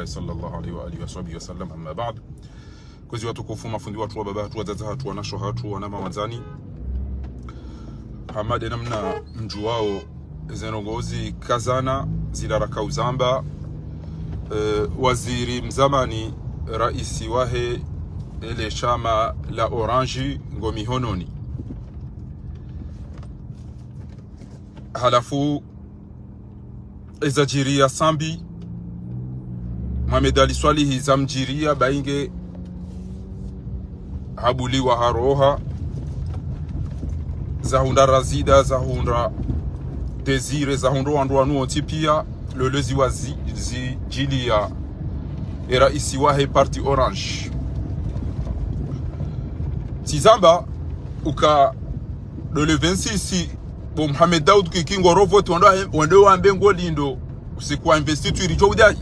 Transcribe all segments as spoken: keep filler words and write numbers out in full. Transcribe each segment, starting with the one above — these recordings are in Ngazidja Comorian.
صلى الله عليه وآله وصحبه وسلم، أما بعد. Kwezi watukufu, mafundi watru, wababa hatru, wadzadze hatru, wanashe hatru, wanama wandzani. Hama de namna mdjuwao, ze ndrongoo zikazana, zila raka uzamba, eh, waziri mzamani, raisi wahe ele shama la Orange ngo mihononi. Halafu, eza djiriya Sambi, Mohamed Ali Soilihi zamdjiriya, bainge habuliwa haroha, zahundra Razida, zahundra Désiré, zahundra wandru wanu wontsi piya, lolo ziwa zi-, zidjiliya e raisi wahe parti Orange. Tsizamba uka ndo le vingt-six, bo Mohamed Daoud Kiki ngoro vote, wandru wahe-, wandru wambe ngolindo usiku wa investiture idjo udjayi.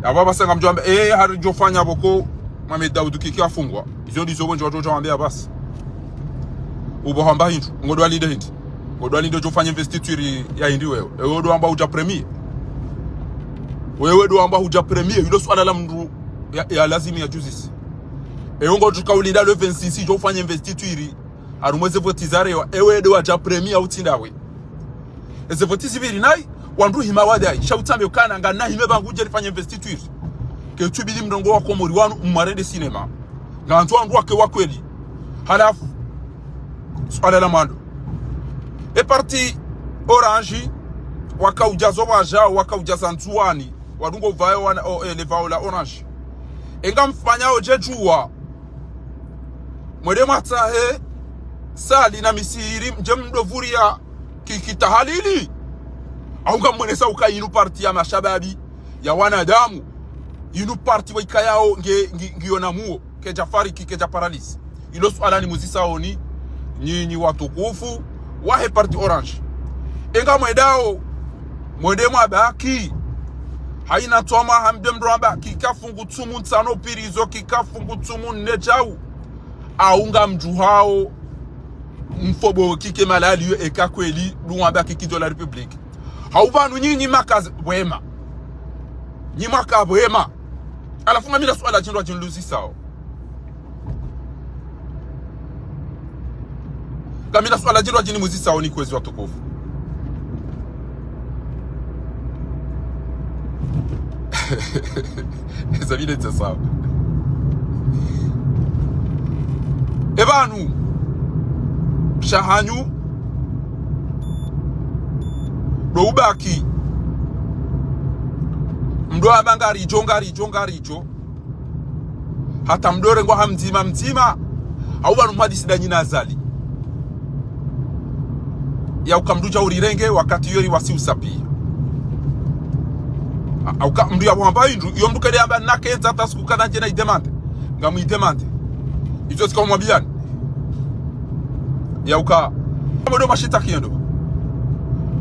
Apvo apvasa ngamdjo wambe, eh, haridjo fanya pvoko Mohamed Daoud Kiki afungwa. Izo ndizo wendji watru wambe apvasa. Ubo hamba hindru, ngodjo walinde hindri. Ngodjo walinde udjo fanya investiture ya hindri wewe. Ewe ndo wamba hudja premier. Wewe ndo wamba hudja premier. Ilo suala la mndru ya, ya lazimu ya justice. Ewe ngodjo kaulinda le vingt-six idjo fanya investiture. Harumwa eze voti zarewa, ewe ndo wadja premier au tsi ndawe. Eze voti zipviri nayi, wandru hima wadai, sha utsambe ukana ngana hime pvangu dje nifanye investiture. Ke tsubili mndrongo wa Komori wanu mwarende cinéma. Ngandzo wandru wake wa kweli. Halafu, suala la mwando. E parti Orange, wakaudja zo wadjao, wakaudja za Ndzuwani. Wadungo pvayo wana, o, e, le pvao la Orange. Enga mfanyao dje djuwa. Mwende mwatsahe Sali na Misiri, mdje mndopvuriya Kiki tahalili. Au ngamwonesa uka inu parti ya mashababi, ya wanadamu. Inu parti waikayao nge, nge, ngiyo na muo, kedja fariki, kedja paralisi. Ilo suala nimuzisao nyi, nyinyi watukufu wahe parti Orange. Enga mwendao, mwende mwabaki. Haina toma hambe mndru amba Kiki afungu tsumu ntsano pvirizo, Kiki afungu tsumu nne djau. Au ngamdjuhao mfobo Kiki malali yo eka kweli ndo wamba Kiki de la République. Hau pvanu nyinyi maka pvwema. Nyi maka pvwema. Halafu ngamina suala djindru djiniluzisao. Ngamina suala djindru djinimuzisao nyi kwezi watukufu. Eza bine tsa sawa. E pvanu, sha hanyu, ndo ubaki. Mndro amba ngaridjo, ngaridjo, ngaridjo. Hata mndro rengwa ha mdzima mdzima. Au pvanu mhadisi da nyina Azali. Ya uka mndru dja urirenge wakati yori wasi usapi. A-, au ka mndru ya wamba indru, iyo mndru kede amba nakendza hata siku kana ndje na idemande. Ngamu idemande. Izo zika umwambiyani. Ya uka. Mwondo mashitaki yendo.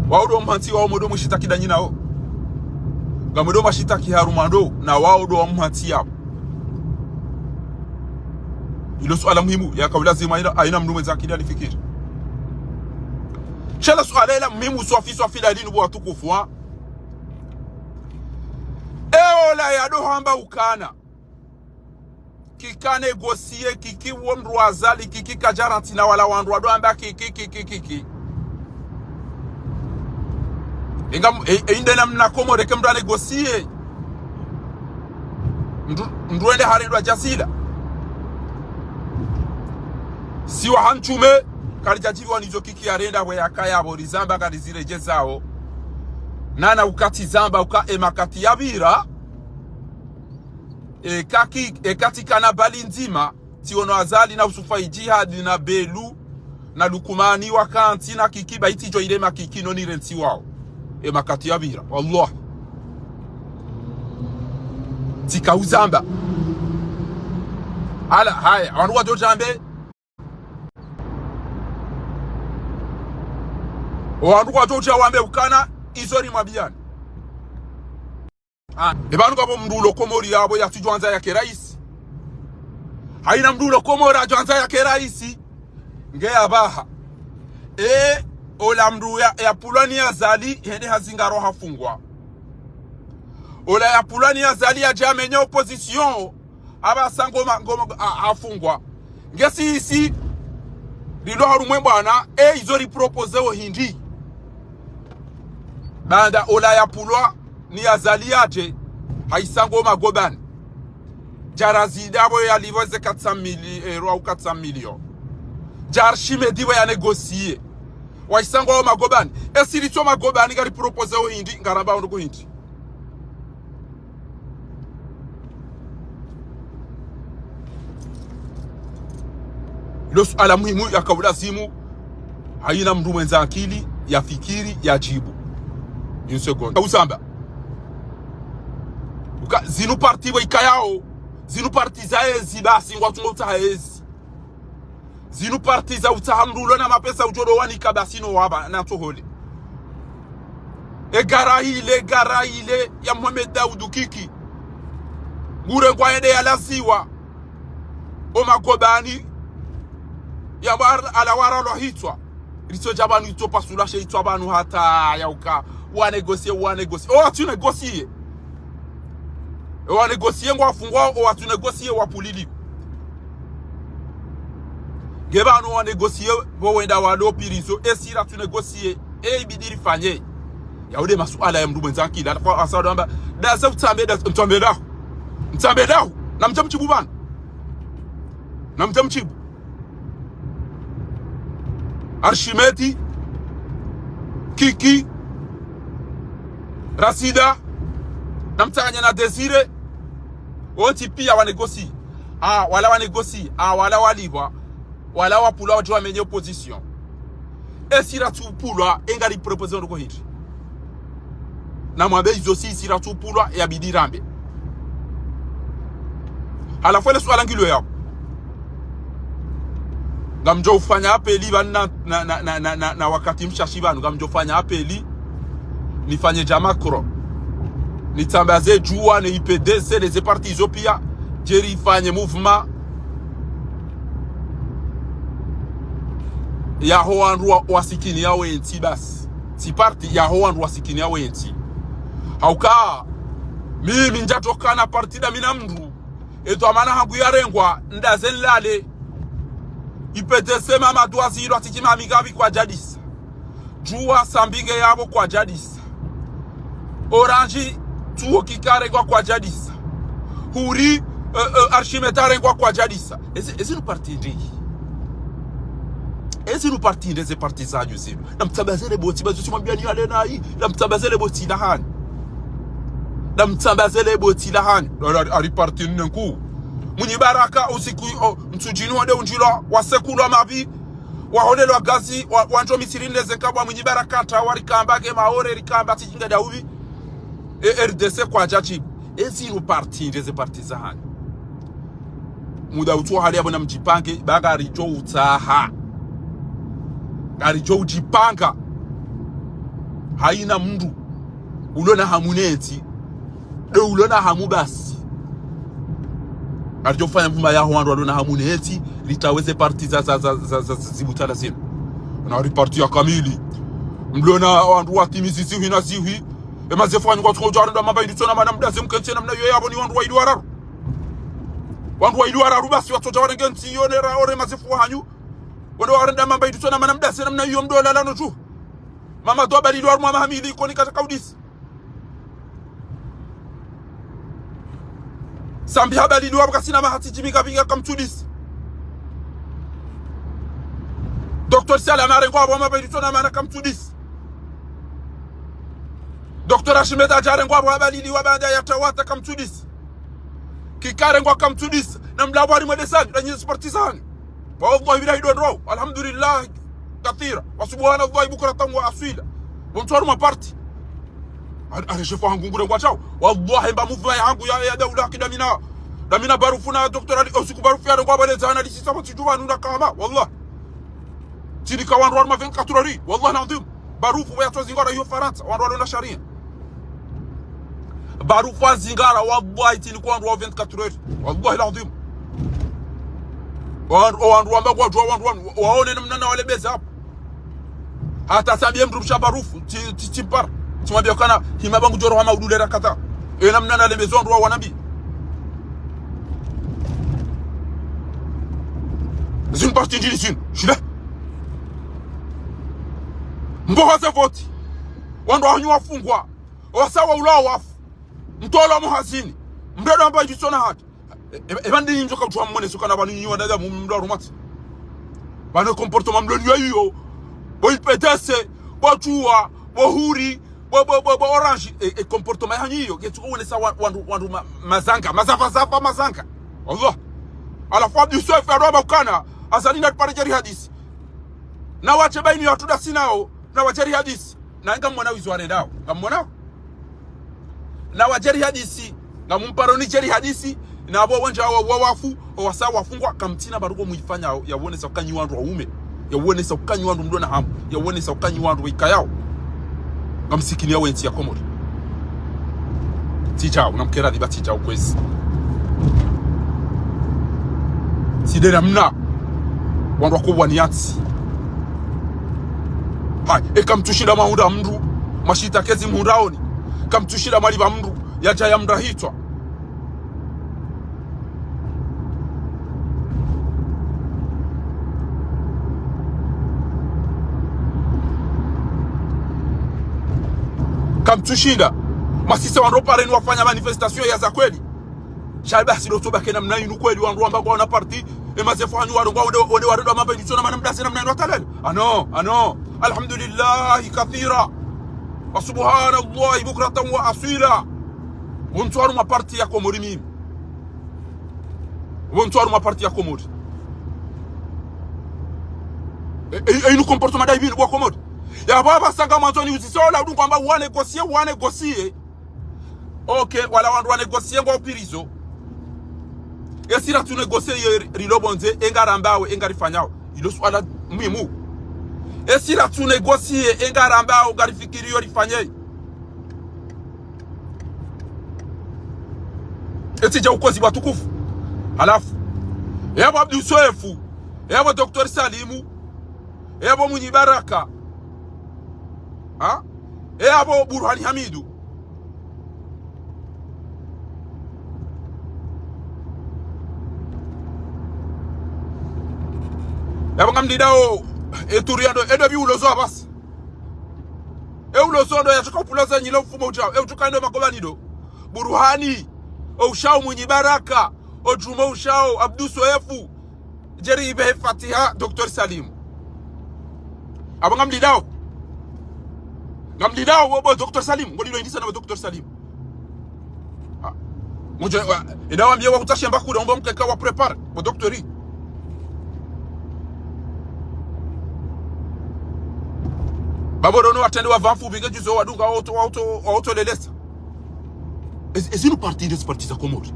Wao ndo mhantsi wao mwondo mshitaki da nyina o. Ngamwondo mashitaki harumwa ndo, na wao ndo wamhantsi yao. Ilo suala muhimu, yaka ulazimu haina, haina mndru mwendza akili alifikiri. Sha le suala ila muhimu swafi swafi la linu bo watukufu, ha? Ewo la yado hamba ukana. Kika négocier, Kiki wo mndru wa Azali, Kiki kadja rantsi na wala wandru wado amba Kiki, Kiki, Kiki. Enga, e, e, inde namna Komori ke mndru a négocier. Mndru, mndru ende harendwa djasila. Siwa hantsume, kalidjadjiviwa nizo Kiki yarenda we yakaya bo rizamba kaliziredjezao. Nana ukati zamba uka e makati yapvira. E kaki, e kati kana bali ndzima. Tsiono Azali na Usufa Idjihadi na Belu na Lukumani wakantsi na Kiki ba itsidjo ile ma Kiki no nirentsi wao. E makati yapvira. Wallah. Tsika uzamba. Ala, haya, wandru wadjo djambe. Wandru wadjo dja wambe ukana, izo rimwambiyani. Ah, e pvanu kapvo mndru ulo Komori yapvo yatsidjo andza yake raisi. Haina mndru ulo Komori yadjo andza yake raisi. Nge ya pvaha. E, ola mndru ya, ya pulwa ni Azali, hende hazingaro hafungwa. Ola yapvulwa ni Azali yadje yamenye opposition, apvasa ngoma, ngoma, a-, afungwa. Nge sisi, lilo harumwa e bwana, e izo riproposeo hindri. Baanda ola yapvulwa ni Azali yadje, haisa ngoma gobani. Dja Razida pvo yalipvwa ze quatre cent mille euros au quatre cent millions. Dja Archimède pvo yanégocié. Waisa ngwao magobani. E si ritso magobani ngariproposeo hindri, ngarambao ndrongoo hindri. Lo suala muhimu yakaulazimu haina mndru mwendza akili, yafikiri, yadjibu. Une seconde. Usamba. Uka, zinu parti pvo ikayao, zinu parti za ezi basi, ngwatsungo utsaha ezi. Zinu parti za utsaha mndru ulo na mapesa udjo ndo wanika basi no wapva na tsohole. E gari ile, gari ile ya Mohamed Daoud Kiki. Ngurengwa yende yalaziwa o magobani ya war-, ala waralwa hitswa. Ritsodja pvanu itsopasula she itswa pvanu hata yauka. Wanégocié, wanégocié. O watsu négocié. E wanégocié ngwafungwa, o watsu négocié wapvulili. Nge pvanu wanégocié, pvo wenda walo prison, e si ratsu négocié, e ibidi rifanye. Yao nde masuala ya mndru mwendza akili. Hata kwa asado amba, ndaze utsambe, ndaze, mtsambe ndahu. Mtsambe ndahu. Namdje mdjibu pvanu. Namdje mdjibu. Archimède, Kiki, Razida, namtsanganye na Désiré, wontsi pia wanégocié. Ah, wala wanégocié, ah, wala walipvwa, wala wapvulwa wadje wamenye opposition. E si ratsu pvulwa, e ngariproposeo ndrongoo hindri. Namwambe izo si, si ratsu pvulwa, yabidi rambe. Halafu ele suala ngilo yao. Ngamdjo ufanya appel pvanu na, na, na wakati mshashi pvanu, ngamdjo ufanya appel, nifanye dja Macron. Nitsambaze djuwa, ne I P D C, ne ze parti izo pia, dje rifanye mouvement. Yaho wandru wa, wasikini ya wentsi basi. Tsi parti yaho wandru wasikini ya wentsi. Hauka, mimi ndjatsoka na parti ndami na mndru. Eto amana hangu yarengwa, ndaze nlale. I P D C Mamadou Azilwa tsi tsi mami kapvi kwadjadisa. Djuwa Sambi nge yapvo kwadjadisa. Orange tsuwo Kiki arengwa kwadjadisa. Huri, eh, eh, Archimède arengwa kwadjadisa. Ezi, ezi nu parti ndri. Ezi nu parti ndri, ezi parti zanyu zinu. Namtsambaze le boti, bazi tsi mwambiani yale nayi. Namtsambaze le boti la hanyu. Namtsambaze le boti la hanyu. Ari, ari parti nne nkuu. Mwinyi Baraka usiku, o, mtsudjini wande undjilwa, wasekulwa mapvi. Waholelwa gazi, wa, wandjo Misri nde ze nkabwa Mwinyi Baraka hata warikamba nge Maore rikamba tsi djinga dja upvi. E R D C kwadjadjibu. Ezi nu parti ndri, ezi parti za hanyu. Muda utsuwa hali yapvo namdjipange, ba ngaridjo utsaha. Ngaridjo udjipanga. Haina mndru ulo na hamu ne ntsi. Nde ulo na hamu basi. Ngaridjo ufanya mvuma yaho wandru walo na hamu ne ntsi, ritawe ze parti za, za, za, za, za, za zibutala zinu. Na ri parti ya kamili. Mlo na wandru watimizi zihwi na zihwi. E mazefu hanyu kwatsuka udja warenda mamba indri tsona mana mdaze mkentsi namna iyo yapvo ni wandru waili wararu. Wandru waili wararu basi watsodja warenge ntsi iyo nera ore mazefu hanyu. Wende warenda mamba indri tsona mana mdaze namna iyo mdo lala no tu. Mamadou abalilwa harumwa mahamili ikoni kata kaudisi. Sambi habalilwa pvo kasina mahatsi djimi kapvinga kamtsudisi. Docteur Salama arengwa pvo mamba indri tsona mana kamtsudisi. Docteur Archimède adja arengwa pvo habalilwa baanda ya tawata kamtsudisi. Kiki arengwa kamtsudisi. Namlapvo harimwa desanyu, na nyi ezi parti zanyu. Wallahi bila hidondro. Alhamdulillah kathira. Wa subhanallahi bukratan wa aswila. Bonsoir ma parti. Ari, ari shefu hangu ngurengwa tsawo. Wallahi mba muvuma ya hangu ya, ya daula haki ndami na, ndami na Barufu na Docteur Ali, usiku Barufu yarengwa pvale zana lisisa pvo tsidjuwa nuna kama. Wallahi. Tsini ka wandru harumwa vingt-quatre heures. Wallahi l'adhwim. Barufu pvo yatsozingara iyo Farantsa. Wandru walo na sharia. Barufu azingara, wallahi, tsini ka wandru wa vingt-quatre heures. Wallahi l'adhwim. Wandru, wandru wamba kwadjuwa, wandru, wandru, waone namna na wale beza hapvo. Hata sambiye mndru msha Barufu, tsi, tsi, tsi para. Tsimwambiya kana, hima pvangu djoro hama udule rakata. Ena mna na lembezo wandru wa wanambi. Zinu parti ndini zinu. Shile. Mboha ze voti. Wandru wahanyu wafungwa. Owasa waulawa wafu. Mtolo muhazini. Mdada amba ndisona haki. E, e, eba ndi njo ka utwa mwone suka na banu nyiwa na damu mdwa rumati. Banu comportement mlo nyiwa iyo. Bo I P D C, bo Juwa, bo Huri, bo, bo, bo, bo Orange. E, e comportement yahanyu iyo. Ketsu kuonesa wa, wandru, wandru ma, mazanga. Mazava, zava, mazanga. Allah. Halafu Abdou Soefo ya roba ukana. Azali na pare Djeri Hadisi. Na wache baini ya tuda sinao. Na wa Djeri Hadisi. Na ngamwona wizo warendao. Ngamwona? Na wa Djeri Hadisi, ngamumparoni Djeri Hadisi, na abo wendji wa, wa wafu, owasa wafungwa, kamtsina barugo muifanya, ya wonesa ukanyi wandru waume, ya wonesa ukanyi wandru mdona hamu, ya wonesa ukanyi wandru waikayao. Ngamsikini ya wentsi ya Komori. Tijao, namkera diba tijao kwezi. Sidera mna. Wandru wakubwa ni yatsi. Hai, eka mtsushinda mwahundra mndru, mashita kezi mhundraoni. Kamtsushinda mwaliba mndru, yadja ya mndra hitswa. Kamtsushinda. Masisa wandru pareni wafanya manifestation ya za kweli. Sha basi ndo tsoba kena mna inu kweli wandru wamba kwa wana parti, e mazefu hanyu wandru kwa wende, wende wandru wamba inu tsona mana mdase na mna inu watalele. Ah non, ah non. Alhamdulillahi kathira. Wa subhanallahi bukratan wa asila. Wontsi wandru ma parti ya Komori mimi. Wontsi wandru ma parti ya Komori. E, e, e inu comportement da ibini bwa Komori. Ya baba sanga mwanzoni uzisola udungu amba wane gosie, wane gosie. Ok, wala wandru wa négocier ngo prison. Esi ratsu négocier ye ri-, rilo pvondze, enga rambawe, enga rifanyao. Ilo suala muhimu. Esi ratsu négocier, enga rambawe, ngarifikiriyo rifanye. Eti dja ukozi watukufu. Halafu. Yabo Abdou Soefo. Yabo Docteur Salimu. Yabo Mwinyi Baraka. Ha? Yabo Burhani Hamidu. Yabo ngamlindao, e turu yando, edo bi ulozo abasi. E ulozo ndo yatsoka upulaza nyilo mfumo udjao. E utsuka ndo makobani ndo. Burhani, o ushao Mwinyi Baraka, o Djuma ushao, Abdou Soefo, Djeri Ibehe Fatiha, Docteur Salimu. Abo ngamlindao. Ngamlindao, bo, bo Docteur Salimu. Ngolilo indisa na bo Docteur Salimu. Ah. Mudje, wa, enda wambie wa kutashia mba kuda, omba mkeka wa prépare. Bo Docteur. Babo dono watende wa vamfu, bige juzo, wadunga, wa uto, wa uto, wa uto lelesa. Ezi, ezi nu parti ndi, ezi parti za Komori.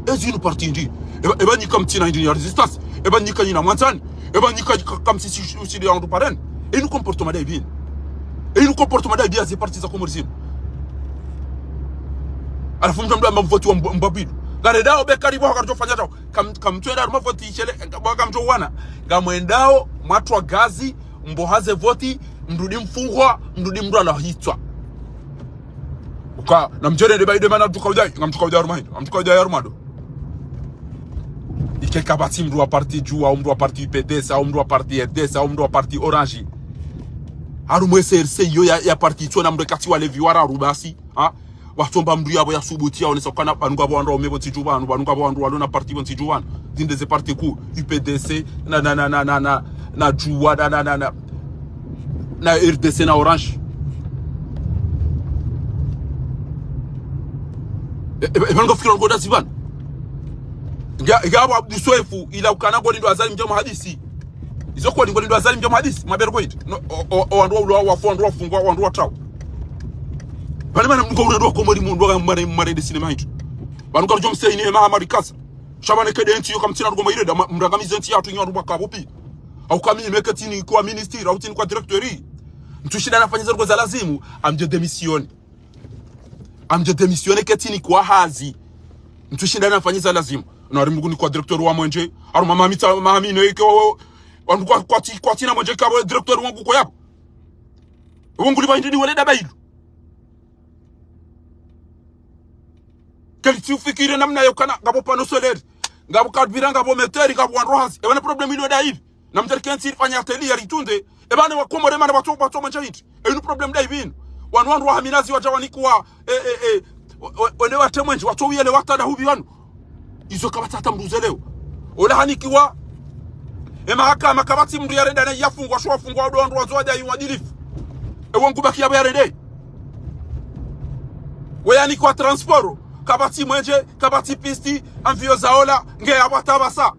Ezi nu parti ndi. Eba, eba nyika mtsina ndi ya résistance. Eba nyika nyina mwandzani. Eba nyika, nyika kamsisi usi, usi ya wandru pareni. Inu comportement da ibini. Inu comportement da ibini ya zi parti za Komori zinu. Halafu mdru mdru amba mvoti wa mb-, mbabidu. Ngare dao bekari bo hakaridjo fanya dao. Kam, kamtsuenda harumwa voti ishele, kam, kamdjo wana. Ngamwendao, mwatwa gazi, mboha ze voti, mdru ndi mfungwa, mdru ndi mdru ala hitswa. Uka, na mdjere nde baide mana mdru kaudai, ngamdru kaudai harumwa hindru, ngamdru kaudai harumwa ndo. Ike kapvatsi mdru wa parti Juwa, au mdru wa parti U P D C, au mdru wa parti R D C, au mdru wa parti Orange. Harumwa C R C iyo ya, ya parti itso na mdru kati wa levi wararu basi, ha? Watsomba mdru yabo ya subuti ya onesa ukana pvanu ngapvo wandru waume pvo ntsi dju pvanu, pvanu ngapvo wandru walo na parti pvo ntsi dju pvanu. Zinde ze parti kuu, U P D C, na, na, na Juwa, na, na, na, na, na R D C na Orange. E, e, e, pvanu ngafikira nkoda zipvanu. Nga, ngapvo Abdou Soefo, ila ukana ngolindo Azali mdja muhadisi. Izo kweli ngolindo Azali mdja muhadisi, mabere kweli. No, o, o, o, wandru wa ulo, wafu, wandru wafungwa, wandru watrao. Pvale mana mdru ka unadwa Komori mdru wa mwana, mwana de cinéma hitu. Pvanu ka rudjo mseini hema hamari kasa. Sha pvanu kede ntsi yo kamtsina rugo maireda, ma, mrangamize ntsi yatru nyi wandru baka bopi. Au kami meke tsini kwa ministre, au tsini kwa directeur. Mtsushinda nafanya za rugo za lazimu, amdje démissionner. Amdje démissionner ketsini kwa hazi. Mtsushinda nafanya za lazimu. Na ari mdru ni kwa directeur wa mwenje. Aru mama mitsa, mama mine ike wa, wa, wa, kwa, kwa tsi, kwa tsina mwenje kabo directeur wangu kwa yabo. Wangu liba indini wale daba ilu. Kalitsi ufikiri namna yokana, ngapvo panneau solaire, ngapvo carburant, ngapvo moteri, ngapvo wandru hazi. Epvanu problème ilo ndayipvi? Na mtari kentsi rifanye atelier ritunde. Epvanu wakomori mana watso, watso mwenja hindri. Epvanu problème ndayipvi inu? Wanu wandru waha minazi wadja wanikiwa, e, e, e, wa-, wa-, wende watre mwenje, watso uyele watada hupvi wanu. Izo kapvatsi hata mndru uzeleo. Ola hanikiwa emahakama, kapvatsi mndru yarenda naye yafungwa, sho wafungwa wado wandru wandzo wadai uadilifu. Ewo ngubakiya pvo yarende. We yanikiwa transport, kapvatsi mwenje, kapvatsi piste, avion zaola, nge yapvo hata pvasa.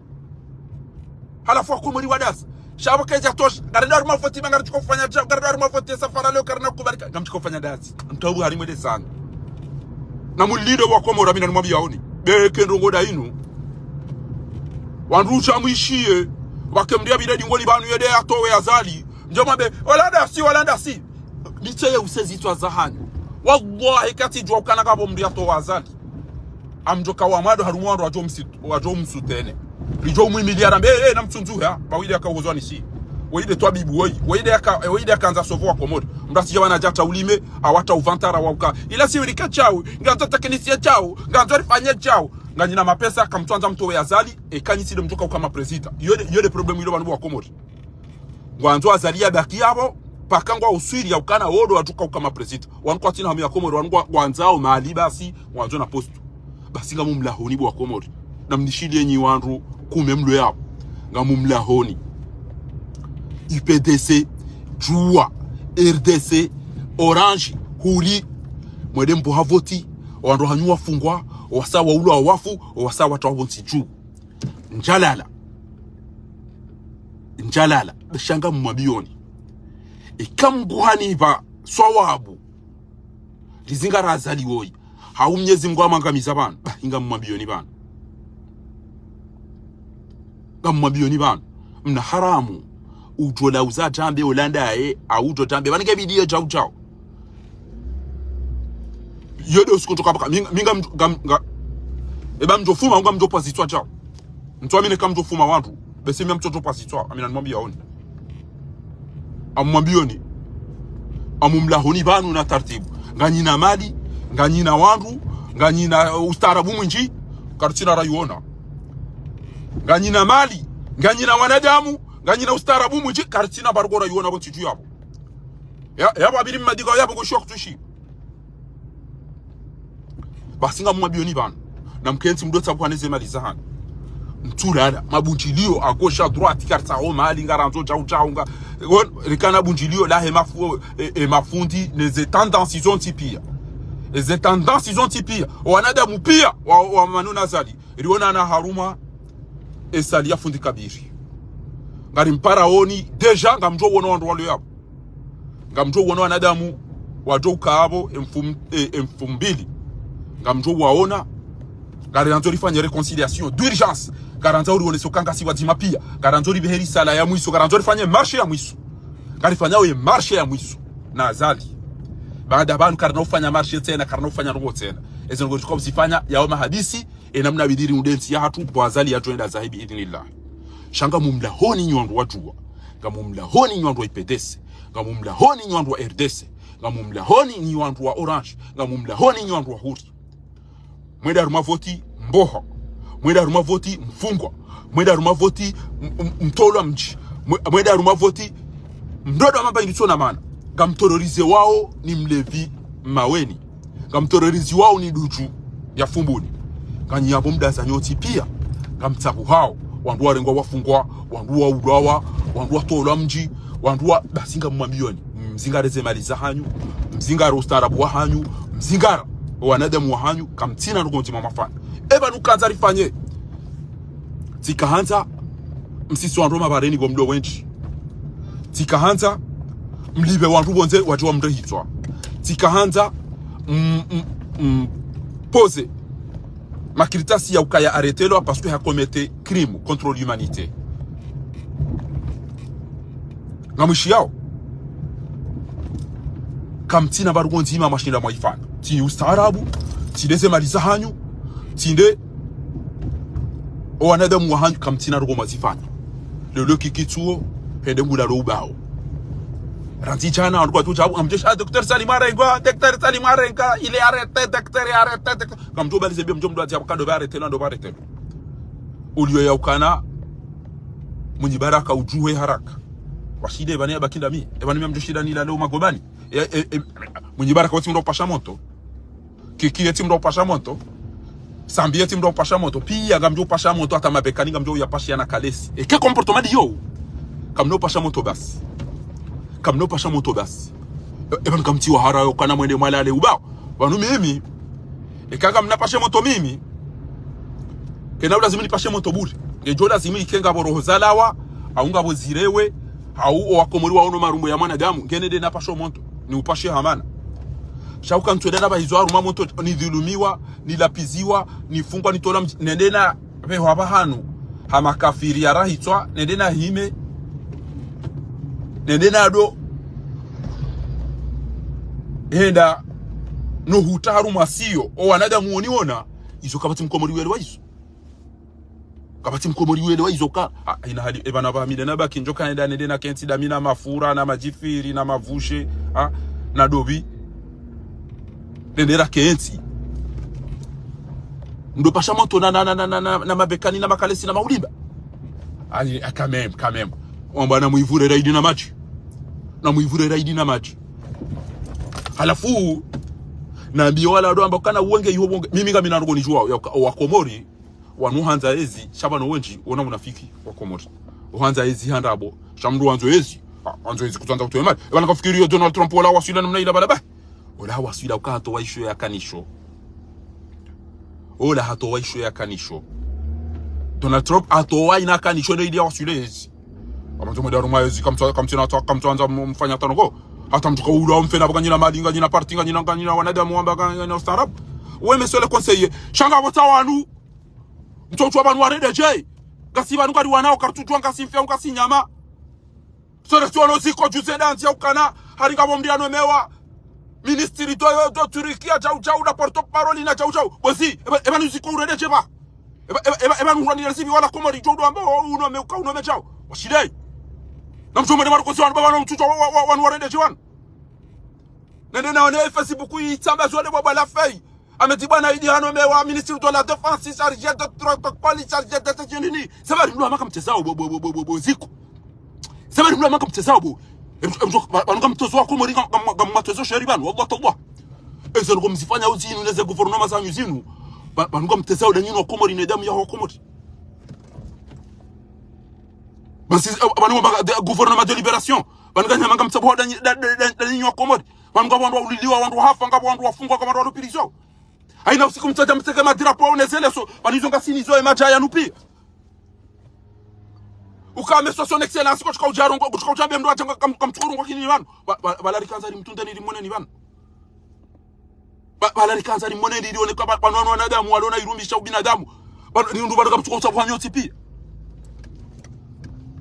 Halafu wakomori wadasi. Sha pvo kayidja tosha. Ngarendo harumwa voti, ba ngaritsuka ufanya djau, ngarendo harumwa voti, safari leo karina kukubalika. Ngamtsuka ufanya dasi. Mtsabu harimwe de sana. Na mulindo wakomori, mi nanimwambiyaoni. Beke ndrongo nda inu. Wandru sha mwishiye. Wake mndru yapvire dingoni pvanu yende yatowe Azali. Mdjo mwambe, wala ndasi, wala ndasi. Nitseye usezitswa zahanyu. Wallahi katsidjuwa ukana ngapvo mndru yatowa Azali. Amdjo kawa mwado harumwa wandru wadjo msi-, wadjo msutene. Ridjo umwimiliya rambe, eh, eh, namtsundzuha, ba wide yaka uhozwa nisi. Wide twabibu woyi, wide yaka, eh, wide yakandza sovo wakomori. Mndru asija wana djata ulime, awata uvantara wauka. Ila si wili ka djau, ngandzo teknisiye djau, ngandzo rifanye djau. Nganyina mapesa, kamtsuandza mtowe Azali, eka nyi si de mdjo kauka ma prezida. Iyo de, iyo de problème ilo pvanu bo wakomori. Ngwandzo Azali yabaki yapvo, paka ngwa uswiri ya ukana wodo wadjo kauka ma prezida. Wanu kwatsina hamu ya Komori, wanu ngwa-, ngwandzao mali basi, ngwandzo na poste. Basi ngamumlahoni bo wakomori. Namnishiliye nyi wandru kume mlo yapvo. Ngamumlahoni. U P D C, Juwa, R D C, Orange, Huli. Mwende mbuha voti, wandru hanyu wafungwa, wasa waulwa wafu, wasa watawapvo ntsi dju. Ndjalala. Ndjalala. Sha ngamumwambiyoni. Eka Mngu hanipva swawabu. Lizinga ra Azali woyi. Hau Mnyezi Mngu amwangamiza pvanu. Ba, ngamumwambiyoni pvanu. Ngamumwambiyoni pvanu. Mna haramu. Udjo la uza tambe Holanda ye, au udjo tambe. Pvanu nge bidiyo djau djau. Iyo de usiku ntsoka paka, mi nga, mi nga mdjo, nga, nga, eba mdjo fuma, nga mdjo pvwa zitswa djau. Mtsuamini ka mdjo fuma wandru, basi mi ngamdjo pvwa zitswa, mi nanimwambiyaoni. Ngamumwambiyoni. Ngamumlahoni pvanu na tartibu. Nganyina mali, nganyina wandru, nganyina, uh, ustaarabu mwindji, karitsina rayuona. Nganyina mali, nganyina wanadamu, nganyina ustaarabu mwindji, karitsina bargo rayuona pvo ntsi dju yapvo. Ya, yapvo abiri mmadika, yapvo koshiwa kutsushi. Basi ngamumwambiyoni pvanu. Namkentsi mdo tsabuha neze mali zahanyu. Mtsulala, mabundjiliyo, à gauche, à droite, karitsaho mali, ngarandzo djau djau, nga, won-, rikana bundjiliyo, lahe mafu-, e, e, mafundi, neze tendance zontsi piya. Eze tendance zontsi piya. Wanadamu piya, wa, wa manuna Azali. Rionana harumwa, e salle ya fundi Kabiri. Ngarimparaoni, déjà, ngamdjo wona wandru walo yapvo. Ngamdjo wona wanadamu wadjo uka apvo emfum-, e, emfumbili. Ngamdjo waona. Ngarandzo rifanye réconciliation d'urgence. Ngarandzo urionese uka ngasi wadzima piya. Ngarandzo ripvehe risala ya mwiso. Ngarandzo rifanye marche ya mwiso. Ngarifanyao ye marche ya mwiso na Azali. Baada pvanu karina ufanya marche tsena, karina ufanya ndrongo tsena. Eze ndrongo ritsokao uzifanya, yao mahadisi, e namna bidiri undentsi yahatru, bo Azali yadjo enda zahe bi idhnillah. Sha ngamumlahoni nyi wandru wa Juwa. Ngamumlahoni nyi wandru wa U P D C. Ngamumlahoni nyi wandru wa R D C. Ngamumlahoni nyi wandru wa Orange. Ngamumlahoni nyi wandru wa Huri. Mwende harumwa voti mboha. Mwende harumwa voti mfungwa. Mwende harumwa voti m-, m-, mtolwa mdji. Mwe-, mwende harumwa voti mdodo wa mamba inditsona mana. Ngamterrorisé wao ni mlevi Maweni. Ngamterrorisé wao ni dudju ya Fumbuni. Nganyi yapvo mda zanyu wontsi piya. Ngamtsabuhao. Wandru warengwa wafungwa. Wandru waulwawa. Wandru watolwa mdji. Wandru wa, basi ngamumwambiyoni. Mzingare ze mali zahanyu. Mzingare ustaarabu wahanyu. Mzingare wanadamu wahanyu. Kamtsina ndrongo ndzima mwafanya. Eba nukandza rifanye. Tsikahandza, msisi wandru mabareni bo mdo wendji. Tsikahandza, mlipve wandru pvondze wadje wamrehitswa. Tsikahandza, m-, m-, m-, poser makaratasi ya ukaya arrêtelwa parce que ha commettre crime contre l'humanité. Ngamwishiyao. Kamtsina ndrongo ndzima mwashinda mwaifanya. Tsi ustaarabu, tsi ndeze mali zahanyu, tsi nde owanadamu wahanyu, kamtsina ndrongo mwazifanya. Leo kikitsuo, hende ngulalo ubao. Randzi djana, wandru kwatsu djabu, ngamdjo sha, docteur Salim arengwa, docteur Salim arengwa, il est arrêté, docteur est arrêté, docteur. Ngamdjo balize mbio, mdjo mdru adja, kado ba arrêté, ndo ba arrêté. Uliyo ya ukana, Mwinyi Baraka udjuhe haraka. Washinde, eba ni ya baki ndami, eba ni mdjo shinda nilale o magobani. E, e, e, Mwinyi Baraka wotsi mdru upasha moto. Kiki yetsi mdru upasha moto. Sambi yetsi mdru upasha moto. Piya ngamdjo upasha moto, hata mabekani ngamdjo yapashia na kalesi. Eke comportement ndiyo. Kamna upasha moto basi. Kamna upasha moto basi. E, eba nkamtsi wa hara yo kana mwende mwalale ubao. Pvanu mimi. Eka ngamna pashe moto mimi. Kena ulazimu nipashe moto bure. Ngedjo lazimu ike ngapvo roho zalawa, au ngapvo zirewe, au o wakomori waono marumbo ya mwanadamu. Nge nende napashe moto. Niupashe hamana. Sha uka ntswenda na pvahizo haruma moto, nidhulumiwa, nilapiziwa, nifungwa, nitolwa mdji, nende napvehwa pvahanu ha makafiri ya rahitswa, nende nahime, nende nado, henda no huta haruma siyo, o wanadamu woniona, izo kapvatsi mkomori welewa izo. Kapvatsi mkomori welewa izo ka. Ah, ina hali, eba na pvamile na baki ndjo ka nenda nende nakentsi ndami na mafura, na madjifiri, na mavushe, ah, na dobi. Nende rakentsi. Ndo pasha moto na, na, na, na, na, na, na mabekani, na makalesi, na maulimba. Ayi, ah, quand même, quand même. Wamba na muivure raidi na madji. Na muivure raidi na madji. Halafu, nambiye wala ndo amba kana wenge iho wenge. Mimi ngamina ndrongo nidjuwa, ya, wa Komori, wanu handza ezi, sha pvanu wendji, wona munafiki wa Komori. Uhandza ezi handa abo, sha mdru wandzo ezi, ah, wandzo ezi kutsandza kutowa mali. Eba nakafikiri yo Donald Trump ola waswila namna ila pvala ba. Ola waswila uka hatowa isho ya kanisho. Ola hatowa isho ya kanisho. Donald Trump hatowa ina kanisho ne ili ya waswila ezi. Kamtsu mwenda haruma ezi, kamtsu, kamtsu na, kamtsu andza mfanya tano ko. Hata mdru ka ula mfena baka nyina mali, nganyina parti, nganyina, nganyina wanadamu wamba, nganyina ustaarabu. We monsieur le conseiller, sha ngapvo tsa wanu. Mtsotso wa pvanu warendeje. Ngasi pvanu kari wana, o karitsudjuwa, ngasi mfia, ngasi nyama. Sore si wano ziko juze ndanzi ya ukana, hari ngapvo mdru yanomewa ministre do, do Turikia, djau, djau, na porte-parole na djau, djau. Bozi, eba, eba nuziko urendeje ba. Eba, eba, eba, eba nurani ya zibi wala Komori djo ndo amba, o, unome, uka unome djau. Washinde. Na mtsomwe ne maruko si wanu, baba, na mtsotso wa, wa, wa, wanu warendeje wanu. Nende naone Facebook itsamba zwale baba la fei. Ameti bwana idi hanomewa ministre de la défense, chargé de protocole, chargé de sécurité. Saba rimlo amaka mtsezao bo, bo, bo, bo, bo, bo, ziko. Saba rimlo amaka mtsezao bo. Em, em, ba, ba, nunga mtozo wa Komori, nga, nga, nga mtozo sheri pvanu, wallah, tallah. Eze nunga mzifanya uzinu, neze gouvernement zanyu zinu. Ba, ba, nunga mtsezao da nyinu wa Komori, ne damu ya wa Komori. Basi, eh, ba, nunga mbaga, de, gouvernement de libération. Ba, nunga nyamanga mtsabo da nyi-, da, da, da, da nyinu wa Komori. Pvanu ngapvo wandru wauliliwa, wandru wahafa, ngapvo wandru wafungwa, ngapvo wandru walupilizwa. Haina usiku mtsadja mtseke madrapo au nezeleso, pvanu izo ngasini zo emadja yanu pia. Ukame so son excellence, kutsuka udja rongoa, kutsuka udja be mdru adja nga kam-, kamtsuka rongoa kini pvanu. Ba, ba, bala rikandza rimtsunde ni rimwone ni pvanu. Ba, bala rikandza rimwone ni rione ka ba, pvanu wanu wanadamu, walona irumbisha ubinadamu. Pvanu, ni undru pvanu kamtsuka utsabu hanyu tsi pia.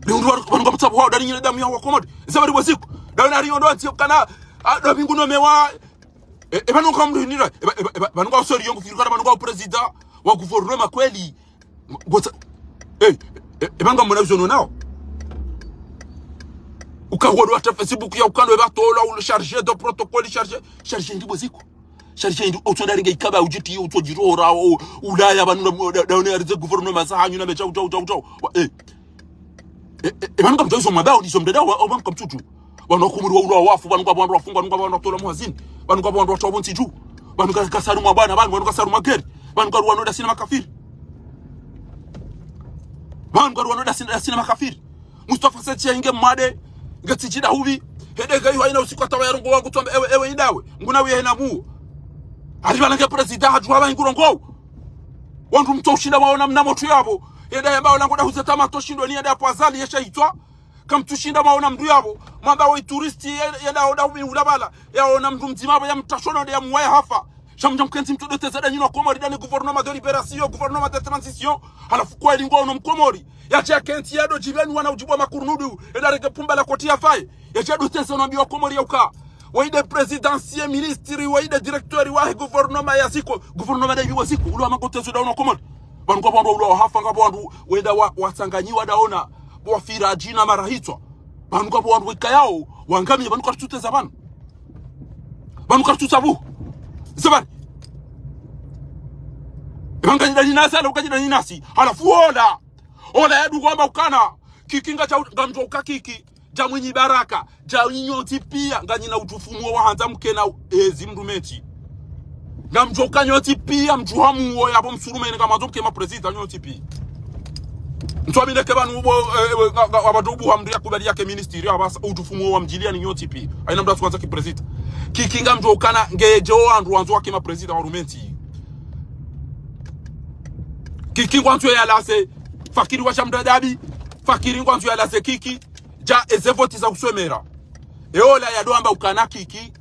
Ni undru pvanu, pvanu kamtsabu hao, da nyinu damu ya wa Komori. Eze bari boziko. Da wena riyo ndo atsi kana, ah, da bingu nomewa, E, e, pvanu ka mdru nira, e, pva-, e, pva-, e, pva-, pvanu ka usori yongu fikiri kana pvanu ka président wa gouvernement kweli. Botsa, e, e, e, pvanga mwana uzono nao. Uka huwa ndo hata Facebook ya ukando eba tola, ule chargé de protocole, chargé, chargé ndi boziko. Chargé ndi, otsonda ringa ikaba udjiti, otsodjirora, o, ulaya, pvanu na, da, da, one arize gouvernement za hanyu na mecha, uchau, uchau, uchau. Wa, e. E, e, e, pvanu kamtsuwa izo mabao, izo mdada wa, wa, pvanu kamtsuwa. Wanu wa Komori waulwa wafu, pvanu ngapvo wandru wafungwa, pvanu ngapvo wandru watolwa muhazini, pvanu ngapvo wandru watolwa bontsihu, pvanu ka, kasaru mwa bwana, pvanu, pvanu kasaru magari, pvanu karuwa no dasina makafiri. Pvanu karuwa no dasina, dasina makafiri. Mustafa Seti ya inge made, nge tsidjida huvi, hende nge iwa ina usiku atawa ya rongoa wangu tsombe, ewe, ewe indawe, nguna wiye hena muo. Ari pvala nge président hadjuwa pva ingu rongoa. Wandru mtso ushinda mwaona mna motru yapvo. Yenda yamba ola ngoda huze tama to shindo ni yenda yapvo Azali yesha hitswa. Kamtsu shinda mwaona mndru yapvo. Mwamba wo touriste ye-, yenda oda umi ula pvala. Yaona mndru mdzima yapvo ya mtashono nde ya muwaya hafa. Sha mdja mkentsi mtso doteza da nyinu wa Komori da ni gouvernement de libération, gouvernement de transition. Halafu kweli ngwaono mkomori. Yadja kentsi yado djibeni wana udjibu wa makurunudu. Yenda renge pumba la koti ya faye. Yadja doteza na mbi wa Komori ya uka. Waye nde président, ye ministre, waye nde directeur wahe gouvernement ya ziko, gouvernement nde ibi wa ziko, ulo wa magotezo da ono Komori. Pvanu ngapvo wandru ulo wahafa, ngapvo wandru wenda wa, watsanganyiwa da ona, wafira djina mara hitswa. Pvanu ngapvo wandru wekayao, Wangamiya pvanu karitsuteza pvanu. Pvanu karitsuteza pvo. Ze pvanu. Eba nganyidani nasi, ala ukanyidani nasi. Halafu ola. Ola yadu hwamba ukana. Kiki ngadja, ngamdjo uka Kiki. Dja Mwinyi Baraka. Dja nyi nyontsi piya. Nganyina utufumu wa handza mkena ezi mdru menti. Ngamdjo uka nyontsi piya, mdjuhamu wo yapvo msuruma ine ngamwandzo mke ma président nyontsi piya. Ntsu amine ke pvanu ubo, eh, eh, nga, nga, wapvadjo ubuha mdru ya kubali yake ministiri, apvasa utufumu wo wa mdjiliya ni nyontsi piya. Hayina mdru atsuhandza ki président. Kiki ngamdjo ukana ngedjo wandru wandzo wake ma président wa rumenti. Kiki ngwandzo ya lase, Fakiri wa shamdadabi, Fakiri ngwandzo ya lase Kiki, dja eze voti za uswemera. E ola yadu hamba ukana Kiki,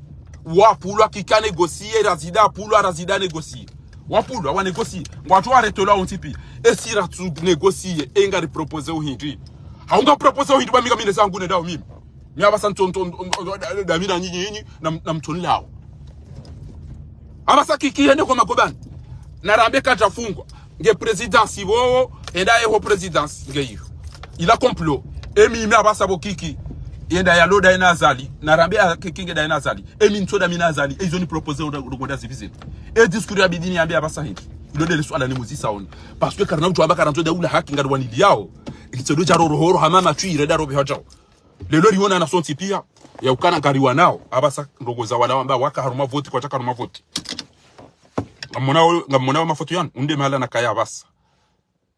wapvulwa Kiki a négocier, Razida apvulwa, Razida a négocier. Wapvulwa, wa négocier. Ngwatsu wa retela wontsi piya. E si ratsu négocier, e ngari proposer uhindri. Haunga proposer uhindri ba mi ngamine zangu ne dawo mimi. Mi apvasa ntso, ntso, ntso, ntso, da, da, da, mi na nyinyi, nyinyi, na, na mtsoni lawo. Apvasa Kiki hende ho magobani. Narambe kadja fungwa. Nge présidence pvowo, enda yeho présidence nge iyo. Ila complot. Emi ime apvasa pvo Kiki. Yenda yalo daye na Azali. Narambe a Kiki nge daye na Azali. Emi ntso da mi na Azali. E izo ni proposer onda, onda, onda zivizini. E discours ya bidini yambe apvasa hindri. Ilo ndele suala nimuzisa oni. Parce que karina udjo amba karantso da ula haki ngari waniliyawo. Ilitsedo dja roro horo hama matwi ire da robe hadjao. Lelo riona na sontsi piya, ya ukana ngari wanao, apvasa ndrongo za wala wamba waka haruma voti, kwatsa haruma voti. Ngamwonao, ngamwonao mafoto yanu, unde mahala nakaya apvasa.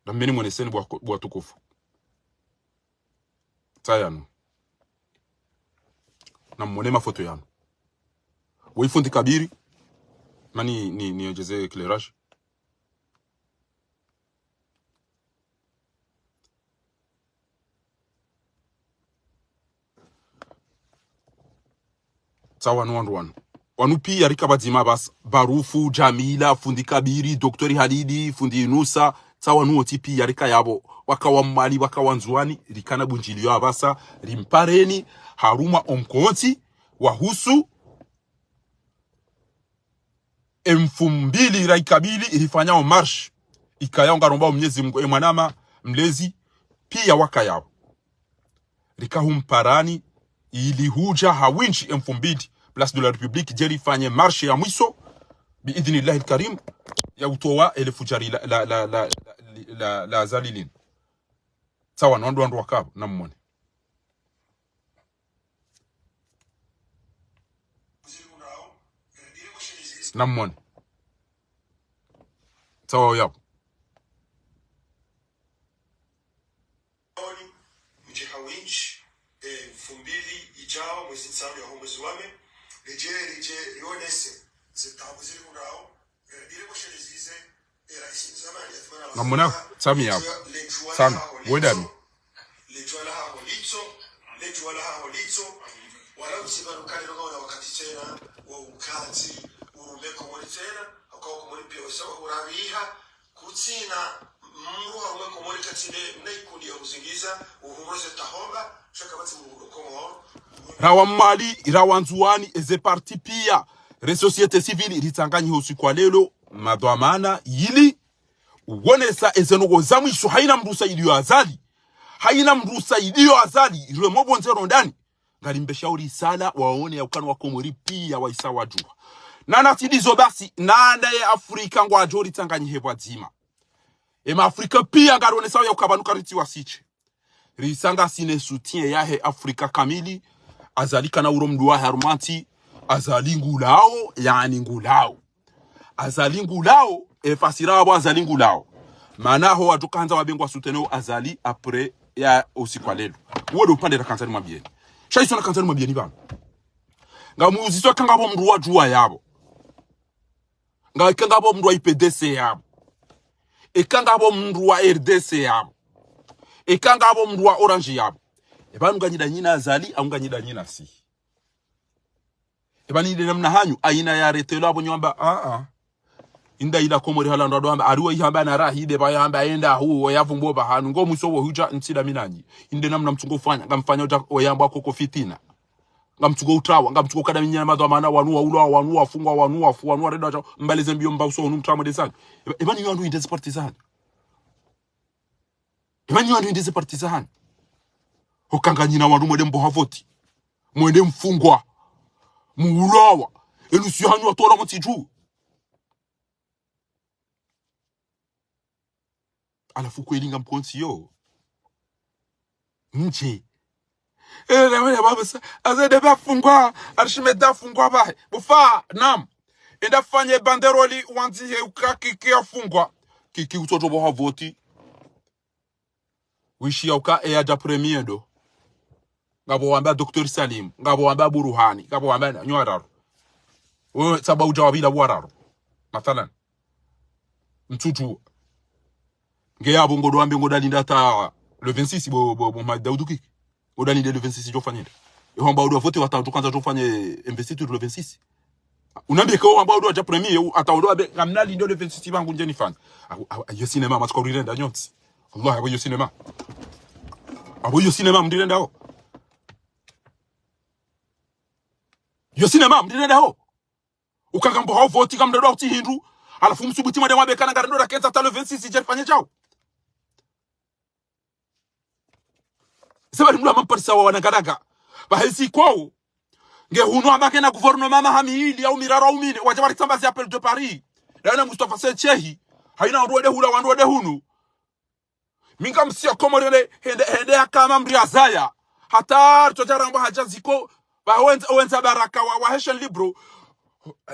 Nameni mwoneseni bwa, bwa tukufu. Tsayanu. Namwone mafoto yanu. Wo ifundi kabiri, mani ni, ni, niongeze éclairage. Tsa wanu wandru wanu. Wanu piya rika pvadzima apvasa. Barufu, Jamila, fundi Kabiri, Docteur Halidi, fundi Inusa. Tsa wanu wontsi piya rika yapvo. Waka wa Mwali, waka wa Ndzuwani. Rikana bundjiliyo apvasa. Rimpareni. Harumwa omkontsi. Wahusu. Emfumbili ra ikabili rifanyao marche. Ikayao ngaromba Mwenyezi Mungu, e mwanama, mlezi, piya wakayao. Rikahumparani, ili hudja ha windji emfumbili, Place de la République, dje rifanye marche ya mwiso, bi idhnillahi lkarim, ya utowa ele fudjari la, la, la, la Azali linu. Tsawa, no wandru wandru wakapvo, namwone. Namwone. Tsawa yapvo. Mdje ha windji, eh, mfumbili idjao, mwezi ntsanu yaho mwezi wa me, ridje, ridje, rionese, ze taabu ziri hundrao, Namwona, tsami yapvo. Tsami, wedami. Rawa Mwali, rawa Ndzuwani, eze parti piya, re société civile, ritsanganyihe usiku wa lelo, madhwamana, ili uwonesa eze ndrongoo za mwiso, hayina mndru usaidiyo Azali. Hayina mndru usaidiyo Azali, irwe mopvondze rondani. Ngarimbesha urisala, waone ya ukana wa Komori piya wahisa wadjuwa. Na nasi ndizo basi, nanda ye Afrika ngwadjo ritsanganyihe pvwadzima. Ema Afrika piya ngarionesao ya uka pvanu karitsi wasishe. Risa ngasina soutien yahe Afrika kamili. Azali kana uro mndru wahe harumwa ntsi. Azali ngulao, yaani ngulao. Azali ngulao, e fasira wapvo Azali ngulao. Mana ho wandru kandza wapvengwa soutenir Azali après ya usiku wa lelo. Uwo ndo upande rakandza nimwambiyeni. Sha iso nakandza nimwambiyeni pvanu. Ngamuuziswa eka ngapvo mndru wadjuwa yapvo. Nga eka ngapvo mndru wa I P D C yapvo. Eka ngapvo mndru wa R D C yapvo. Eka ngapvo mndru wa Orange yapvo. E pvanu nganyi danyi na Azali, au nganyi danyi nasi. E pvanu inde namna hanyu, hayina ya retelo apvo nyi wamba, a, a. Inda ila Komori hala ndo wandru wamba, ariwo ihamba na rahibe, pvaya hamba enda hu, wo yapvo mbo pvahanu, ngo mwiso wo hudja, ntsi dami nanyi. Inde namna mtsungo ufanya, ngamfanya udja, wo yambwa koko fitina. Ngamtsungo utrawa, ngamtsungo kada minyana madhwamana, wanu waulwa, wanu wafungwa, wanu wafu, wanu warenda wadja, mbale zembiyo mba uso, wanu mtrawa mwende zanyu. E pva-, e pvanu nyi wandru inde ze parti zanyu. E pvanu nyi wandru inde ze parti zanyu. Ho ka nganyi na wandru mwende mbo ha voti. Mwende mfungwa. Muulawa. Elu si hanyu watola motsi dju. Halafu kweli ngamkontsi yo. Mdje. Eh, na mwenye baba sa, aze de ba fungwa, Archimède afungwa ba. Bufa, nam. Enda fanye banderoli wandzihe uka Kiki afungwa. Kiki utsodjo boha voti. Wishi ya uka e yadja premier do. Ngapvo wamba Docteur Salim, ngapvo wamba Buruhani, ngapvo wamba na, nyo wararu. Wewe saba udja wapvila wararu. Mathalan. Mtsutsu. Nge yapvo ngodo wambe ngodo alinda hata le vingt-six bo, bo, bo Mohamed Daoudou Kiki. Ngodo alinde le vingt-six djo fanye. Eho wamba udo vote wata djo kandza djo fanye investiture le vingt-six. Unambe ke wamba udo wadja premier, u-, hata udo wambe, ngamna lindo le vingt-six bangu ndje nifanye. Abo, abo, yo cinéma, matsuka urirenda nyontsi. Allah, abo yo cinéma. Abo yo cinéma, mrirenda ho. Yo cinéma, mrirenda ho. Uka ngambo hao voti kamdodo utsi hindru. Halafu msubuti mwade mwambe kana ngarendo rakentsa hata le vingt-six dje rifanye djao. Seba ni mdru amamparisa wa wananganaga. Bahezi kwao. Nge hunu amake na gouvernement maha mili au miraru au mine. Wadja waritsambazi appel de Paris. Dana Mustafa Said Chehi. Haina wandru wade hula wandru wade hunu. Mi ngamsiya Komori le hende, hende ya kama mdru ya zaya. Hata ritsodja ramba hadja Ziko. Ba wenza, wenza baraka wa, wa he chaîne libre.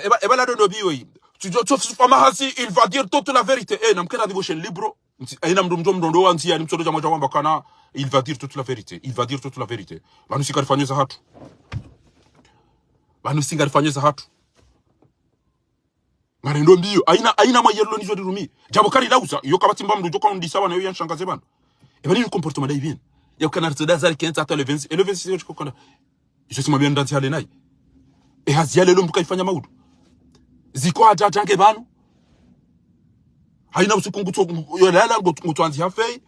Eba, eba la dondo biwe. Tu, tu, tu, tu, fama hasi, il va dire toute la vérité. Eh, namkera dibo chaîne libre. Nti, eh, na mdru mdru mdru ndo wandziya ni mtsodo dja mwadja wamba kana, il va dire toute la vérité. Il va dire toute la vérité. Pvanu si ngarifanyeza hatru. Pvanu si ngarifanyeza hatru. Ngarendo mbiyo. Haina, haina mwa yelo nizo rirumi. Djambo kari lauza. Yo kapvatsi mba mdru djo kaundisa wana yo yanshangaze pvanu. Eba ni comportement da ibin. Ya ukana ritsoda zari kentsa hata le vingt-six. E le vingt-six yo chikokana. Izo si mwambiya ndandzi hale nayi. E hazi yale lo mbuka ifanya maudu. Ziko hadja hadja nge pvanu. Haina usiku ngutso, yo lala ngu-, ngutso andzi hafei.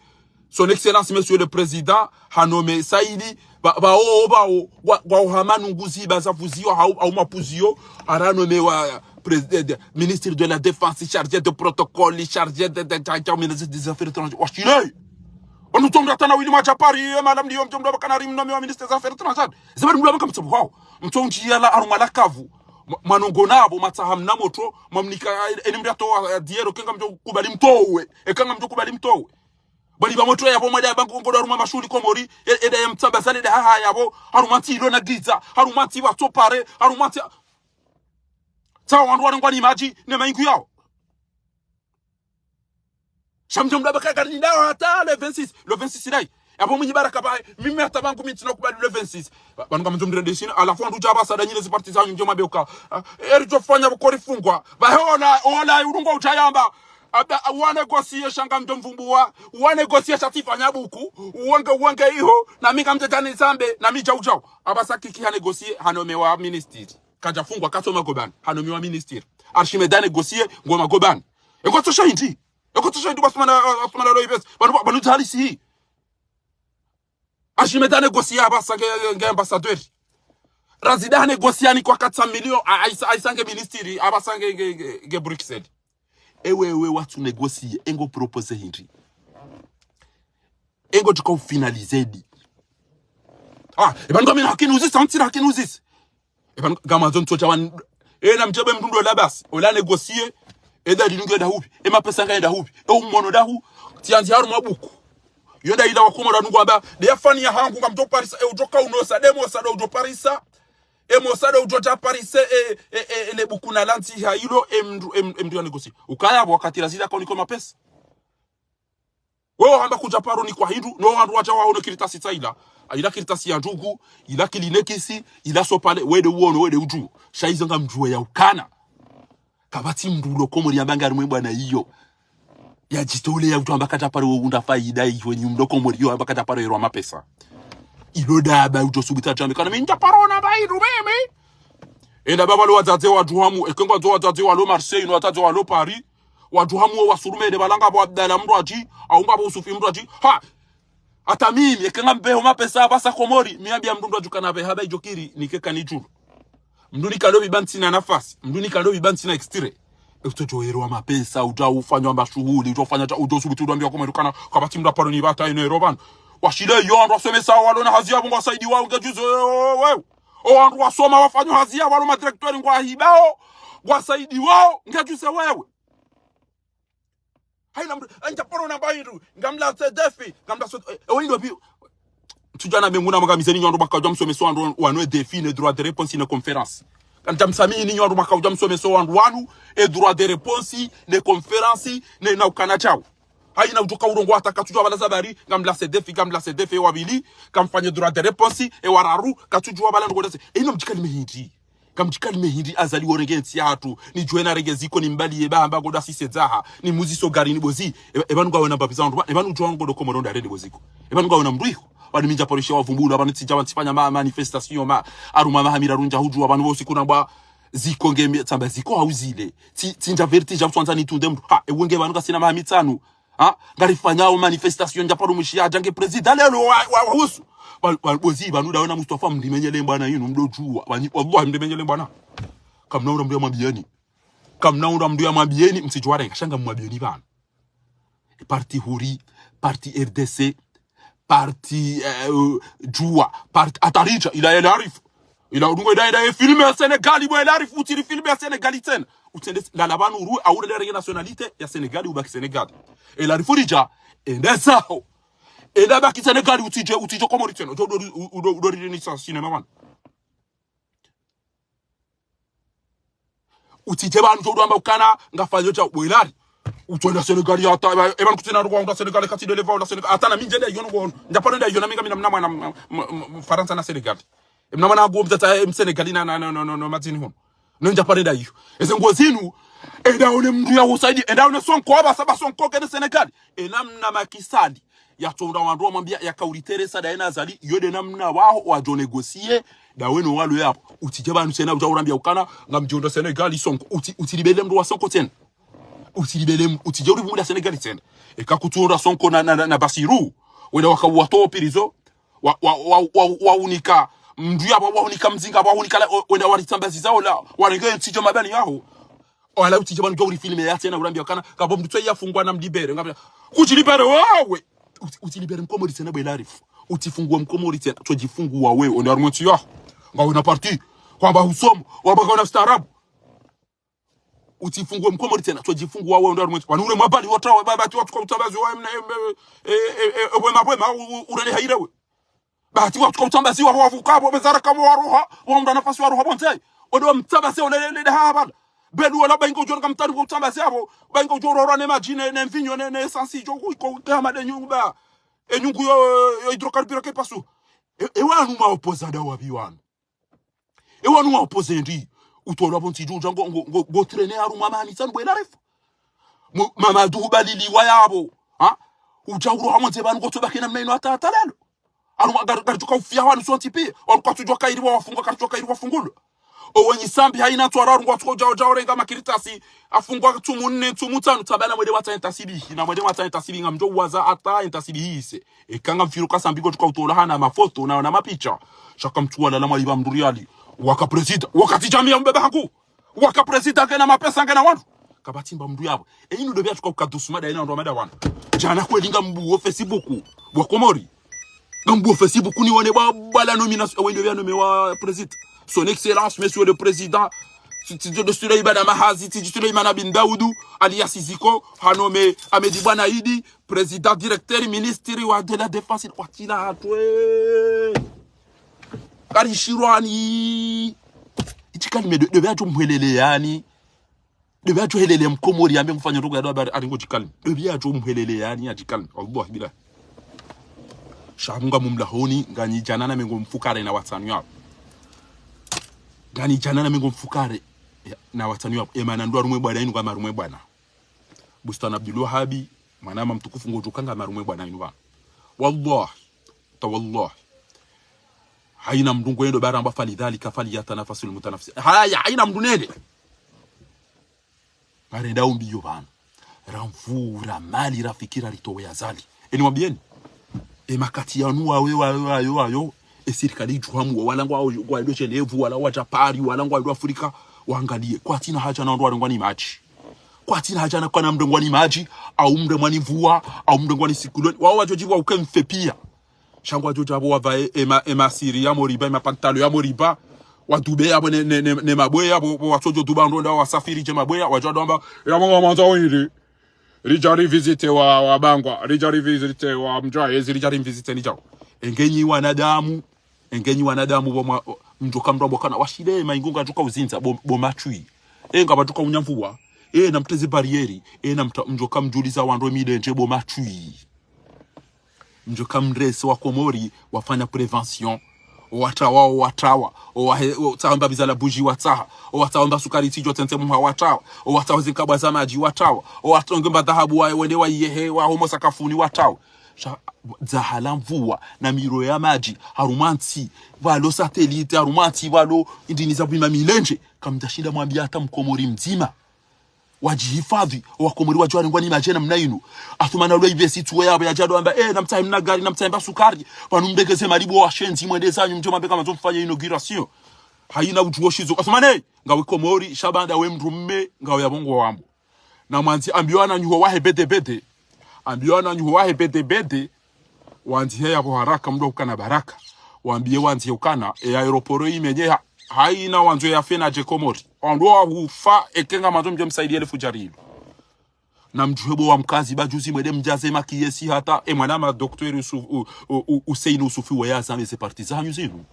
Son Excellence, Monsieur le Président, hanome Saidi, ba, ba o, ba o, wa, wa o hamanu nguzi, ba za vuziyo, hau, hau mapuziyo, haranome wa, président, ministre de la Défense, chargé de protocole, chargé de, de, de, de, ministre des Affaires étrangères. Washile! Wanu tonga tana wili mwa Japari, eh, madame Diom, Diom, Diom, kanari mnome wa ministre des Affaires étrangères. Zeba ni mdru amaka mtsabu hao. Mtso ndji yala harumwa la kavu. Mwa-, mwanongo nabo, matsaha mna motro, mwamnika, eh, eni mdru ato, eh, diero, kenga mdjo kubali mtowe. E kenga mdjo kubali mtowe. Bali ba motro yapvo mwade ya bangu ngodo harumwa mashuhuli Komori, e, eda ya mtsamba zale da haha yapvo, harumwa ntsi ilo na giza, harumwa ntsi watso pare, harumwa ntsi. Tsawa wandru wanengwa ni madji, ne maingu yao. Sha mdjo mdru abaka kari ni dawa hata le vingt-six, le vingt-six dai. Yapvo mwinyi baraka ba, mimi hata bangu mi ntsina kubali le vingt-six. Ba, pvanu ngamdjo mdru ndeshina, halafu wandru dja ba sada nyile zi parti zanyu mdjo mwambe uka. Ah, eri djo fanya bukori fungwa. Ba he ola, ola, urungwa utayamba. Aba, wa négocier sha ngamdjo mvumbuwa, wa négocier sha tsifanya buku, uwenge, uwenge iho, na mi ngamdjo djani zambe, na mi djau djau. Aba sa Kiki ha négocier, hanomewa ministre. Kadja fungwa, katsoma gobani, hanomewa ministre. Archimède ha négocier, ngoma gobani. Eko tso shahidi. Eko tso shahidi, basumana, basumana lo ibes. Pvanu, pvanu tsi halisi. Archimède ha négocier, aba sa nge, nge ambassadeur. Razida ha négocier ni kwa quatre cents millions, a, aisa, aisa nge ministre, aba sa nge, nge, nge, nge Bruxelles. Ewe, ewe, watsu négocier, engo proposer hindri. Engo tuka ufinaliser di. Ah, eba ngamina hakini uzisa, antsira hakini uzisa. Eba ngamazo ntsocha wan-, e na mdjebe mdru ndo la basi, ola négocier, e da linunge da hubi, e mapesa nga enda hubi, e umono da hu, tsiandzi harumwa buku. Yo nda ila wakomora nungu amba, de ya fani ya hangu ngamdjo parisa, e udjo kaunosa, de mosa do udjo parisa, e mosa do udjo dja parisa, e, e, e, e le buku na lantsi ha ilo, e mdru, e mdru, e mdru ya négocier. Ukaya bo wakati Razida kauniko mapesa. Wewe hamba kudja paro ni kwa hindru, no wandru wadja waono kiritasi tsa ila. Ila kiritasi ya ndrugu, ila kilinekisi, ila sopale, wede uono, wede udju. Sha izo ngamdjuwe ya ukana. Kapvatsi mdru ulo Komori yamba ngari mwe bwana iyo. Ya djitole ya udjo amba kadja paro unda faida iyo, ni mlo Komori yo amba kadja paro yerwa mapesa. Ilo daba udjo subita djambe, kana mi ndja paro na ba hindru mimi. Enda baba lo wadzadze wadjuhamu, eke ngwandzo wadzadze walo Marseille, no wadzadze walo Paris. Wadjuhamu wo wasurumede balanga bo Abdallah Mdrwadji, au mba bo Usufi Mdrwadji. Ha! Hata mimi, eke ngambeho mapesa apvasa Komori, mi ambia mdru Mdrwadji kana be haba idjo kiri, nike kani djulu. Mdru nikalo biba ntsina nafasi, mdru nikalo biba ntsina extrait. Efuto djo erwa mapesa, udja ufanya mashuhuli, udja ufanya dja, udja usubuti udja ambia Komori kana, kapvatsi mdru aparo ni bata ino ero pvanu. Washile yo, wandru wasomesa, walo na hazi ya bungo saidi wa, unge juzo, wewe. O wandru wasoma wafanya hazi ya walo madirecteur ngwahibao, ngwasaidiwao, ngejuse wewe. Haina mdru, ndja paro namba hindru, ngamlase défi, ngamlase, eh, eh, oyindo pi. Tsudjana menguna mwaga mizeni nyi wandru mwakaudja msomeso wandru wanu e défi, ne droit de réponse, ne conférence. Kandja msamihi nyi wandru mwakaudja msomeso wandru wanu e droit de réponse, ne conférence, ne na ukana djau. Haina udjoka urongoa hata katsudjua bala zabari, ngamlase défi, ngamlase défi, e wapvili, ngamfanye droit de réponse, e wararu, katsudjua bala ndrongo dase. E ino mdjikalime hindri. Kamdjikalime hindri Azali worenge ntsi yahatru, nidjuwe narenge ziko nimbaliye bahamba ngodo asisedzaha, nimuziso gari nibozi. E, e pvanu ngawena mbapvi za wandru, e pvanu udjua ngodo Komoro ndarende boziko. E pvanu ngawena mdru iho. Pvanu mi ndja paro isha wavumbula, pvanu tsidja pvanu tsifanya ma, manifestation ma, harumwa maha miraru ndja hudjua, pvanu pvo usiku nambwa ziko ngemi, tsamba ziko hauzile. Tsi, tsindja vérité ndja kutswandza nitunde mdru. Ha, e wenge pvanu kasina maha mitsanu. Ha? Ngarifanyao manifestation ndja paro mwishiya, djange président lelo wa, wa, wa husu. Pva, pva, bozi, pvanu dawena Mustafa mrimenyele mbwana yinu, mdodjua. Pvanyi, wallahi mrimenyele mbwana. Kamna ura mdru ya mwambiyeni. Kamna ura mdru ya mwambiyeni, mtsidjuwa renga, sha ngamwambiyeni pvanu. Parti Huri, parti R D C, parti, eh, Djua, parti Atarija, ila El Arif. Ila udungo ida ida e filme ya Sénégal, bo El Arif, utsiri filme ya Sénégal tsena. Utsende lala pvanu uru, aure le renge nationalité ya Sénégal, ubaki Sénégal. El Arif uridja, ende zaho. Enda baki Sénégal, utsidje, utsidje Komori tsena. Udjo, udjo, udjo, udjo, udjo, udjo, cinéma pvanu. Utsidje pvanu udjo udjwamba ukana, ngafanyao djau bo El Arif. Utswenda Sénégal hata, e pvanu kutsina ndrongo unda Sénégal, katsi de leva unda Sénégal. Hata na mi ndjende iyo ndrongo. Ndja paro nda iyo na mi ngamina mna mwana m, m, m, Farantsa na Sénégal. Mna mwana wangu mdzadze, e, Msénégal na, na, na, na, na, na madzini hunu. No ndja paro nda iyo. Eze nguo zinu, enda one mdru ya usaidi, enda one Sonko, waba saba Sonko kene Sénégal. Ena mna Macky Sall. Yatsounda wandru wamwambia, yakauriteresa daye na Azali, iyo de namna waho wadjo négocier, dawe no walo yapvo. Utsidje pvanu tsena udja urambia ukana, ngamdjo unda Sénégal Sonko. Utsi, utsilibele mdru wa Sonko tsena. Utsilibele m, utsidje urivumula Sénégal tsena. Eka kutsuunda Sonko na, na, na, na Bassirou. Wenda wakauwa to prison. Wa, wa, wa, wa, waunika mdru yapvo, waunika mzinga, waunika la, o, wenda waritsambaziza ola, warenge ntsi djo mabani yaho. Wala utsidje pvanu udja urifilme ya tsena, urambia ukana, kapvo mdru tso yafungwa na mlibere, ngapvo. Kutsilibere wawe. Utsi, utsilibere Mkomori tsena bo El Arif. Utsifungue Mkomori tsena, tsodjifungua wewe, onde harumwa ntsi yaho. Ngawena parti, kwamba husomo, wamba ngawena ustaarabu. Utsifungue Mkomori tsena, tsodjifungua wewe, onde harumwa ntsi. Pvanu ule mwabali wotra, wabati watsuka utsambazi wa, e, e, e, e, wema, wema, u, u, urele haire we. Bahati watsuka utsambazi wa, wavuka, bo bezara kabo waroha, waunda nafasi waroha, bonze. Odo mtsambazi, ole, le, le, ha, bala. Belu wala baingo djona mtani kwa utsambazi yapvo, baingo djorora ne madji, ne, ne mvinyo, ne, ne essence, djo ku, ko, kama de nyumba. E nyungu yo, yo hydrocarbure ke pasu. E, e wanu ma opposant da wapvi wanu. E wanu ma opposant ndi. Utolwa pvo ntsi djudja ngo, ngo, ngo, ngo traîner harumwa maha mitsanu bo El Arif. Mu, Mamadou hubaliliwa yapvo. Ha? Udja uroha mondze pvanu ngotso baki namna inu hata, hata lelo. Anu, gar, garidjoka ufia wanu sontsi pia. Wanu kwatsudjua kairi wafungwa, karidjoka kairi wafungulwa. Owenyi Sambi haina ntsu wararu ngwatsuka udja, udja urenga makaratasi. Afungwa ntsumu nne, ntsumu tsanu, tsamba na mwende mwatsahe ntasibihi. Na mwende mwatsahe ntasibihi ngamdjo uwaza hata entasibihi ise. Eka ngamfiro ka Sambi ngotsuka utola hana mafoto, na, na mapicha. Sha kamtsuwa lala mwaiba mdru riali. Waka président. Wakati djamii ya mbaba hangu. Waka président ngena mapesa ngena wandru. Kapvatsi mba mndru yapvo. E inu ndo pvia tsuka uka dusuma daina wandru wa mada wana. Djana kweli ngambuo Facebook. Wa Komori. Ngambuo Facebook niwone bwa, bwa la nomination. Ewe ndo pvia nommé wa président. Son Excellence, Monsieur le Président. Tsi, tsi, tsi, Suleimana Mahazi, tsi, tsi, Suleimana bin Daoudou, alias Ziko, ha nommé Ahmed Bwana Idi, président directeur, ministre wa de la défense, wa tila hatwe. Karishirwani. Itsi kalime ndo, ndo pvia tsu mhwelele yani. Ndo pvia tsu helele Mkomori yambe ngufanya toko ya ndo habari, ari ngo tsi kalime. Ndo pvia tsu mhwelele yani, ya tsi kalime. Wallahi billah. Sha Mungu ngamumlahoni, nganyi djana na mengo mfukare na watsanu yapvo. Nganyi djana na mengo mfukare ya, na watsanu yapvo. E mana ndo harumwa e bwana inu ngam harumwa e bwana. Bustan Abdul Wahabi, mwanama mtukufu ngodjo ka ngam harumwa e bwana inu pvanu. Wallahi, ta wallahi. Haina mndru ngwendo pvara amba فلذلك فليتنافس المتنافسون. Haya, haina mndru nende. Ngarenda umbiyo pvanu. Ramvura mali rafikira ritowe Azali. Eni mwambieni. E makati yanu wawe, wawe, wawe, wawe. E sirikali idjuhamu, wala ngwa, ngwa ido Genève, wala wadja Paris, wala ngwa ido Afrika, wangaliye. Kwatsina haja na wandru warengwa ni madji. Kwatsina haja na kwana mrengwa ni madji, au mrengwa ni mvua, au mrengwa ni sikuloni. Wao wadjo djipva uke mfe pia. Sha ngwadjo dja pvo wapva e, e ma, e masiri ya moriba, e mapantalo ya moriba. Wadube yapvo ne, ne, ne, ne mabwe yapvo, pvo watsodjo duba ndo nda wasafiri dje mabwe ya, wadja wamba, yapvo ngamwandzo wende. Ridja rivisite wa, wa Bangwa, ridja rivisite wa Mdjwayezi, ridja rivisite ni djao. Engenyi wanadamu, engenyi wanadamu pvo mwa, mdjoka mdru wapvo kana, washile, maingo ngadjoka uzindza, pvo, pvo matswi. E, ngapvatsoka unyamvuwa. E, namtreze barrière. E, namtra, mdjoka mdjuliza wandru milendje pvo matswi. Mdjoka mrese wa Komori wafanya prévention. Owatrawa, owatrawa. Owahe, otsaha mba bizala buji watsaha. Owatsaha mba sukari tsidjo tsentse muha watrawa. Owatsaha zinkabwa za madji watrawa. Owatsaha ngemba dhahabu wa, wende wa yehe, wa homo sakafuni watrawa. Sha, dzahala mvuwa, na miro ya madji, harumwa ntsi, pvalo satellite, harumwa ntsi, pvalo indrini za pvima milendje. Kamdjashinda mwambia hata Mkomori mdzima. Wadjihifadhwi, Wakomori wadjo warengwa ni madjena mna inu. Athumani lwa ivesi tuwe yapvo yadja ndo amba, eh, namtsahe mna gari, namtsahe mba sukari. Pvanu mbegeze malibu washenzi mwende zanyu mdjo mambeka madzo mfanye inauguration. Haina udjuo shizo. Athumani, ngawe Komori, sha baanda we mdrume, ngawe yapvo ngo wambo. Na mwandzi ambiwa na nyuho wahe bede bede. Ambiwa na nyuho wahe bede bede. Wandzi he yapvo haraka mdru ukana baraka. Wambie wandzi he ukana, e aéroport imenyeha. Haina wandzo yafe na dje Komori. Wandru wahufa eke ngamwandzo mdje msaidie le fudjari ilo. Na mdjuhe pvo wa mkazi ba juzi mwende mdjaze makiyesi hata, e mwana ma docteur Yusuf, u, u, u, Hussein Yusufi we yazame ze parti zanyu zinu.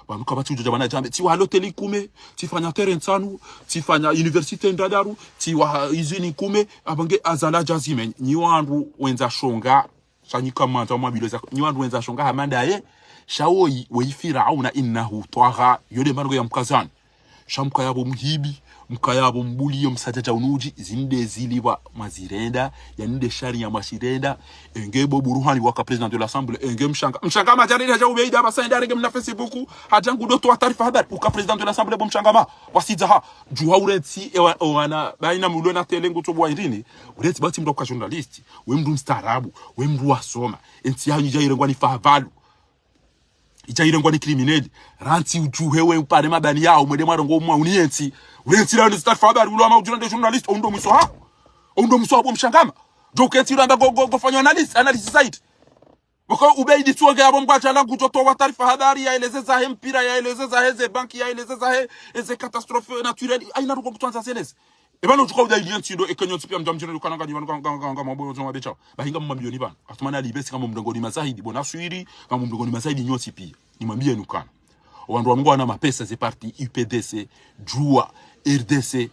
Pvanu kapvatsi udjo dja pvana djambe, tsiwaha loteli kume, tsifanya terrain ntsanu, tsifanya université ndraru, tsiwaha usine kume, apvange azala djazime, nyi wandru wendza shonga, sha nyi kamwandza mwa bilo za, nyi wandru wendza shonga hama ndaye, sha woyi, woyi Firauna innahu twagha, yo nde manugo ya mkazani. Sha mka yapvo mhibi, mka yapvo mbuli yo msadjadja unudji, zinde zilipva mwazirenda, yani nde sharia mwashirenda, enge pvo Buruhani waka président de l'Assemblée, enge Mshanga, Mshangama hadja rili hadja ubeida, apvasa ende arenge mna Facebook, hadja ngudo towa taarifa habari, uka président de l'Assemblée pvo Mshangama, wasidza ha, djuha urentsi, ewa, owana, baina mulwe na tele ngutso bwa irini, urentsi pvatsi mdru uka journaliste, we mdru mstaarabu, we mdru wasoma, entsi yanyu idja irengwa ni fahavalu. Idja irengwa ni criminel. Rantsi udjuhe we upare mabani yao, mwende mwarongoa umwa uni entsi. Ule entsi la ni taarifa habari, ulo ama udjuna nde journaliste, oundo mwiso ha. Oundo mwiso ha pvo Mshangama. Djo ukentsi ilo amba go, go, go fanya analyse, analyse zaidi. Pvoko ubeidi tsuonge yapvo mgwadja langu djo towa taarifa habari, yaeleze zahe mpira, yaeleze zahe ze banki, yaeleze zahe, eze catastrophe naturelle. Haina ndrongo kutsuandza zeleze. E pvanu udjuka udja ili entsi ndo, eke nyontsi pia mdja mdjina ukana nganyi pvanu nga, nga, nga, nga, mambo yondzo mabesha. Bahi ngamwambioni pvanu. Athumani Ali Besi ngamumdrongoni mazahidi, Bona Swiri, ngamumdrongoni mazahidi nyontsi pia. Nimwambieni ukana. Owandru wanu ngwana mapesa ze parti U P D C, Juwa, R D C,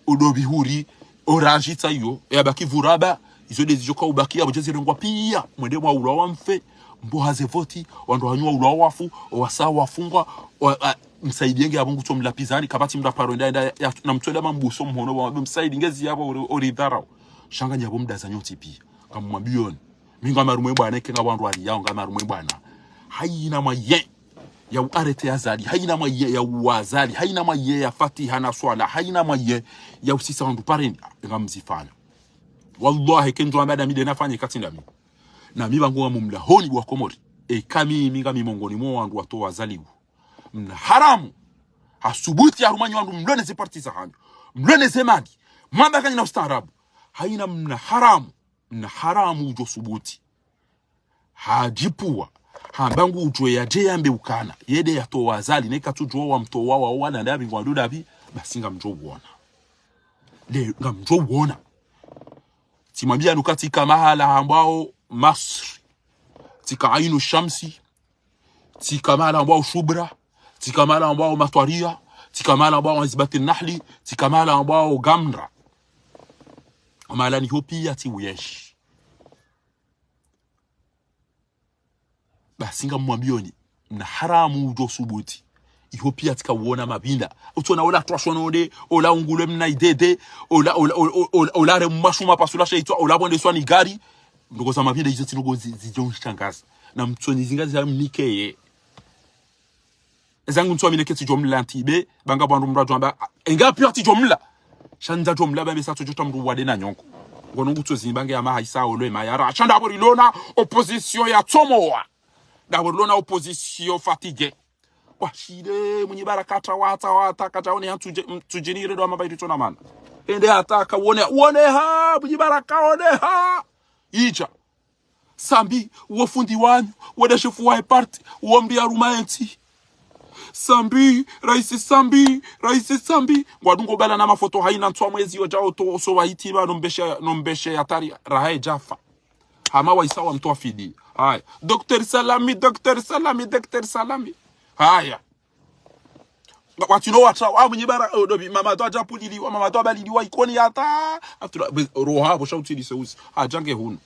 Odobi Huri, Orange itsa iyo, e abaki vuraba, izo nde zidjoka ubaki, apvo dje zirengwa pia, mwende mwaulwa wamfe, mboha ze voti, wandru wanyu waulwa wafu, owasa wafungwa, wa, a, msaidie nge yapvo ngutso mlapvizani, kapvatsi mdru aparo enda, enda, ya, na mtsu enda mambuso mhono, wa, msaidi ngezi yapvo ori, ori dharau. Sha nganyi yapvo mdaza nyontsi pia. Ngamumwambioni. Mi ngam harumwa e bwana, eke ngapvo wandru wari yao, ngam harumwa e bwana. Haina mwaye ya u arrêter Azali, haina mwaye ya uwa Azali, haina mwaye ya Fatiha na swala, haina mwaye ya usisa wandru pareni, ngamzifanya. Wallahi, eke ndjo amba nda mi nde nafanye katsi nda mi. Na mi pvangu ngamumlahoni bo wa Komori. Eka mi, mi ngami mongoni mwa wandru watowa Azali wu. Mna haramu. Hasubuti harumwa nyi wandru mlwene ze parti zahanyu. Mlwene ze mali. Mwamba kanyina ustaarabu. Haina mna haramu. Mna haramu udjo subuti. Hadjipvuwa. Hamba ngudjo yadje yambe ukana. Ye nde yatowa Azali. Neka tsudjuwa wamtowa wao wala ndapvi ngwandru ndapvi. Basi ngamdjo uona. Le, ngamdjo uona. Tsimwambia nuka tsika mahala hambwao Masri. Tsika Ainu Shamsi. Tsika mahala hambwao Shubra. Tsika mahala hambwao Matwaria. Tsika mahala hambwao Azbati Nahli. Tsika mahala hambwao Gamra. Mahala niho pia tsiuyeshi. Basi ngamwambioni, mna haramu udjo subuti. Iho pia tsika uona mapvinda. Utsona ola twashonode, ola ungulwe mna idede, ola, ola, ola, ola, ola, ola re mwashuma pasula sheitwa, ola pvondeswa ni gari. Ndrongo za mapvinda izo tsi ndrongo zi, zidjo mshangaza. Na mtsoni zinga za mnikeye. Ezangu ntsu amine ketsi djomla ntibe, banga pvandru mdru adjwamba, enga pia tsi djomla. Sha ndza djomla bambe sa tsodjo ta mdru wade na nyongo. Ngono ngutso zimbange ya maha isa olwe mayara. Sha ndapvo rilona opposition ya tsomowa. Ndapvo rilona opposition fatiguée. Washile, Mwinyi Baraka hata, wata, wata, kata one ha tsudje, m-, tsudjini ire ndo amamba iri tsona mana. Ende hata, ka one, one ha, Mwinyi Baraka one ha. Idja. Sambi, uwo fundi wanyu, uwo nde shefu wa e parti, uwo mri harumwa entsi. Sambi, raisi Sambi, raisi Sambi. Ngwadungo bala na mafoto haina ntswa mwezi yo djao to so waiti ba nombeshe, nombeshe ya tari rahae djafa. Hama waisa wa mtwa fidi. Haya. Docteur Salami, Docteur Salami, Docteur Salami. Haya. Watino watra, wa mwenye bara, oh, dobi, mama to adja puliliwa, mama to abaliliwa, ikoni hata. Atura, be, roha, bo shauti lise usi. Adjange hunu.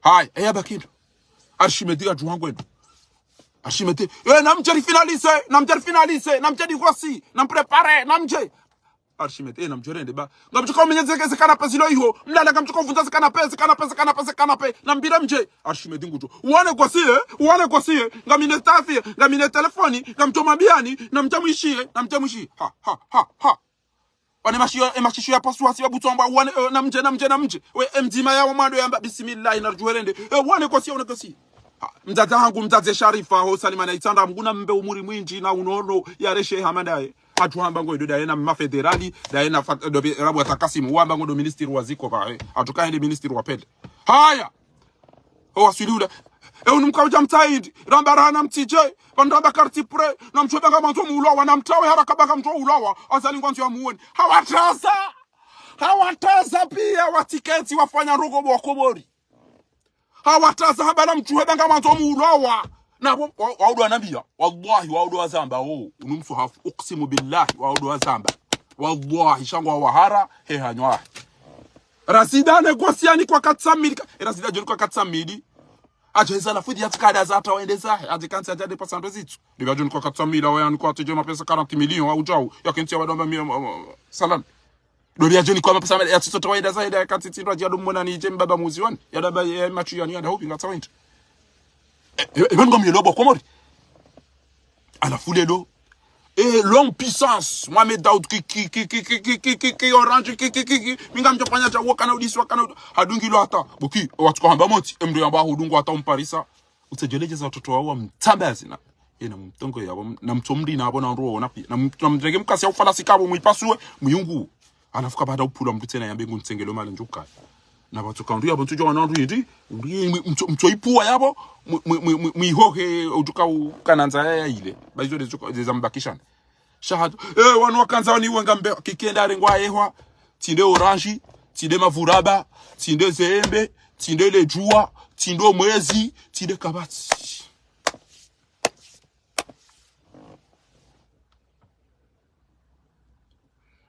Haya, eya bakindo. Archimète ya djuwa ngwendo. Archimète, eh, namdje ri finaliser, namdje ri finaliser, namdje ri voici, namprépare, namdje. Archimète, eh, namdje rende ba. Ngamdjo ka umenye zeke, ze canapé zilo iho. Mlala ngamdjo ka uvundza ze canapé, ze canapé, ze canapé, ze canapé. Nambira mdje. Archimète ngudjo. Wane kwa siye, wane kwa siye. Ngamine tafi, ngamine telefoni, ngamdjo mabiani, namdja mwishiye, namdja mwishiye. Ha, ha, ha, ha. Wane mashiyo, e mashisho ya pasuwa si ya butwamba, wane, eh, namdje, namdje, namdje. We, e mdzima ya wamando yamba, bismillahi, narjuherende. Eh, wane kosi, wane kosi. Ha, mdzadze hangu, mdzadze Sharifa, ho Salima na Itsandra, Mngu nambe umuri mwindji na unono, ya reshe hamadaye. Hatru hamba ngo ido daye na mafederali, daye na fa-, dobe, rabu wa takasimu, wamba ngo do ministri wa ziko ba, eh. Hatru kahende ministri wa pele. Haya! Owaswili ula. E unu mkaudja mtsaidi. Ramba raha namtsidje. Pvanu ramba karti pre. Namtsuwe ba ngamwandzo muulawa. Namtrawe haraka ba ngamwandzo ulawa. Azali ngwandzo ya muone. Hawataza. Hawataza piya watiketi wafanya rogo bo Komori. Hawataza hamba namtsuwe ba ngamwandzo muulawa. Na bo, wa, waudu wanambiya. Wallahi, waudu wazamba. Oh, unu msuhafu. Uksimu billahi, waudu wazamba. Wallahi, shangu wa wahara. He hanywa. Razida négocier ni kwa quatre cent mille. E Razida djoni kwa quatre cent mille. Adje heza la fudi ya tsikada za hata waende zahe. Adje kansi adja dépenser ndo zitsu. Ndiba djoni kwa quatre cent mille, awa yani kwa tsidje mapesa quarante millions, au djau. Ya kentsi ya wadamba mi, mi, mi, salam. Ndo bia djoni kwa mapesa ya tsitso tawaenda zahe, ya kantsi tsi ndo adja ndo mona ni dje mbaba muzi wani. Ya damba ya machu yani ya da hubi nga tsawaenda. E, e, e, banu ngam yelo bo Komori. Halafu lelo. Eh, l'homme puissance, Mohamed Daoud, ki, ki, ki, orange, ki, ki, ki, ki, mi ngamdjo fanya dja, wakana udisi, wakana udisi, hadungilwa hata, bo ki, watsuka hamba motsi, e mndru yamba hudungu hata umparisa, utsedjeledjeza watoto wawo wa mtsambe hazina. Ye na mtongo yabo, na mtso mri na abo na ndro wona piya, na m-, na mrenge mkasi ya ufalasi kabo, mwipasuwe, mwiyungu. Halafu kabada upvula mndru tsena yambe ngu ntsengelo mali ndjuka. Na pvatsoka ndru yabo ntsudjo wana ndru yindi, ndru yi-, mwi-, mtso-, mtso ipuwa yabo, mwi-, mwi-, mwi-, mwi-, mwihohe, utuka ukanandza ya, ya ile. Ba izo ndezo, ndezo zambakishana. Shahadu, eh, wanu wakandza wani wenga mbe, kikenda arengwa yehwa, tsinde orange, tsinde mavuraba, tsinde zeembe, tsinde ledjuwa, tsinde omwezi, tsinde kabatsi.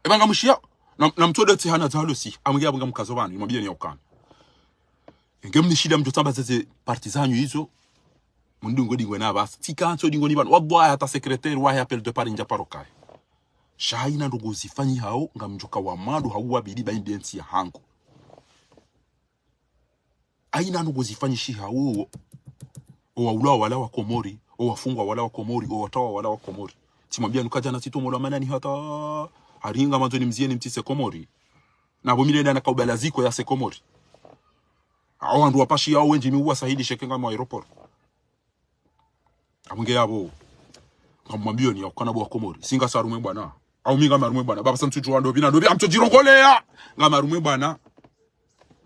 Eba ngamshiya, na, na mtsodo tsi hana zalo si, amwingi abunga mkazo banu, imwambiye ni yaukana. Nge mnishida mdjo tsamba zeze parti zanyu izo, mndungo dingwe na basi. Tsi kantso dingo ni banu. Wallahi hata secrétaire wahe appel de Paris ndja paro kaye. Sha haina ndrongo zifanyi hao, ngamdjoka wa mwando hau wa bidi ba inde ntsi ya hangu. Haina ndrongo zifanyishiha wo, o waulawa wala wa Komori, o wafungwa wala wa Komori, o watawa wala wa Komori. Tsimwambia nuka djana tsitomo lwa manani hata, haringa mandzo ni mzie ni mtise Komori. Na bo mi nde nda na kaubala ziko ya se Komori. Hao wandru wapashi yao wendji mi uwa sahili sheke nga mwa aéroport. Amwinge yabo. Ngamwambiyo ni yaukana bo wa Komori. Si ngasi harumwa e bwana. Au mi ngami harumwa e bwana. Baba sa ntsudjuwa ndo bina, ndo bi, amtso djirongoleya. Ngami harumwa e bwana.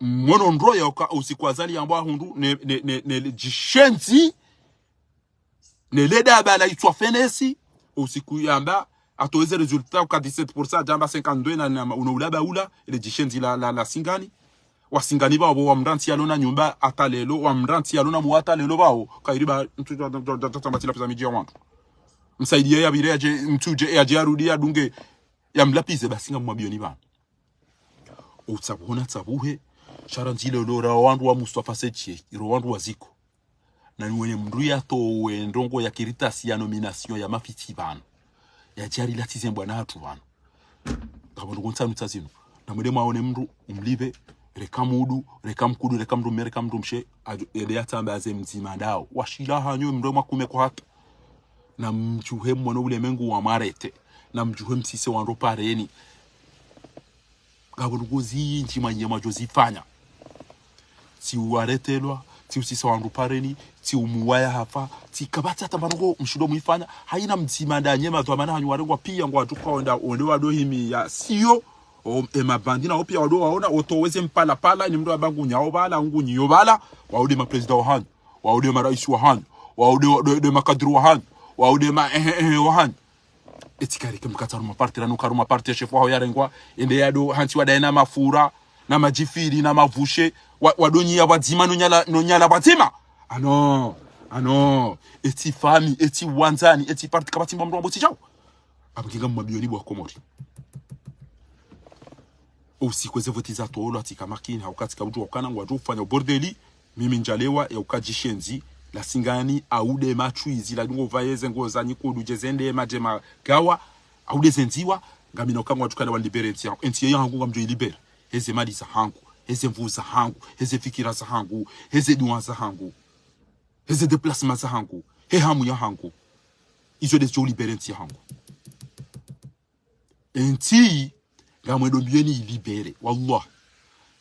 Mwono ndro yauka usiku Azali yamba hundru ne, ne, ne, ne le djishenzi. Ne le daba la itswa fenesi. Usiku yamba. Atoweze résultat uka dix-sept pour cent, adjamba cinquante-deux na, na, uno ulaba ula, ile djishenzi la, la, la Singani. Wa Singani bao, wa mrantsi yalona nyumba hata lelo, wa mrantsi yalona mwa hata lelo bao, kairi ba, mtsu, mtsu, mtsu, mtsu, mtsu, mtsu, mtsu, mtsu, mtsu, mtsu, mtsu, msaidiye ya bire, yadje, mtsudje, yadje yarudi, yadunge, yamlapize, basi ngamwambiyo ni bana. Utsabuhona tsabuhe, sha randzi lelo ra wandru wa Mustafa Seche, iro wandru wa ziko. Na ni wenye mndru yatowe ndrongo ya karatasi ya nomination ya mafitsi bana. Yadje yarilatize mbwana hatru bana. Ngapvo ndrongo ntsanu tsa zinu. Na mwende mwaone mndru, umlipve, reka mudu, reka mkudu, reka mndru mme, reka mndru mshe, adjo, ede yatsamba aze mdzima ndao. Washila hanyu, mndru mwakume kwa hata. Na mdjuhe mwono ulemengu wa mwarete. Na mdjuhe msise wandru pareni. Ngapvo ndrongo zindji mwanyi mwadjo zifanya. Tsi uwaretelwa, tsi usisa wandru pareni, tsi umuwaya hafa, tsi kapvatsi hata mba ndrongo mshindo mwifanya, haina mdzima nda nyema dhwamana hanyu warengwa piya ngwadjo ka wenda, wende wado himi ya siyo, o, e mabandi na o piya wado waona, otoweze mpala pala, ni mndru amba ngu nyao bala, ngu nyiyo bala, wao nde ma président wa hanyu, wao nde ma raisi wa hanyu, wao nde, nde, nde ma cadre wa hanyu, Wa udema, ehe, ehe, wahanyu. Eti karike mkatsaru maparti, ranu karu maparti ya shefu waho yarengwa, ende yado hantsi wadaye na mafura, na madjifiri, na mavushe, wa, wadonyiya pvwadzima, nonyala, nonyala pvwadzima. Ano, ano, eti fami, eti wandzani, eti parti kapvatsi mba mndru wambo tsi shawo. Apvo nge ngamwambiyo ni bo wa Komori. Usiku eze voti zatolwa, tsika makini, hauka tsika udjuwa ukana ngwadjo ufanya ubordeli, mimi ndjalewa, ya uka djishenzi, la singani, aude matswizi, la dungo vaye ze nguo za nyikudu, dje zende, madje magawa, aude ze ndziwa, ngamina uka ngwadjo ukana wanilibere entsi yangu. Entsi yangu ngamdjo ilibere. Heze mali zahangu, heze nvu zahangu, heze fikira zahangu, heze duwa zahangu, heze déplacement zahangu, he hamu yahangu. Izo ndezidjo ulibere entsi yahangu. Entsi, ngamwendo mbiyoni ilibere. Wallah.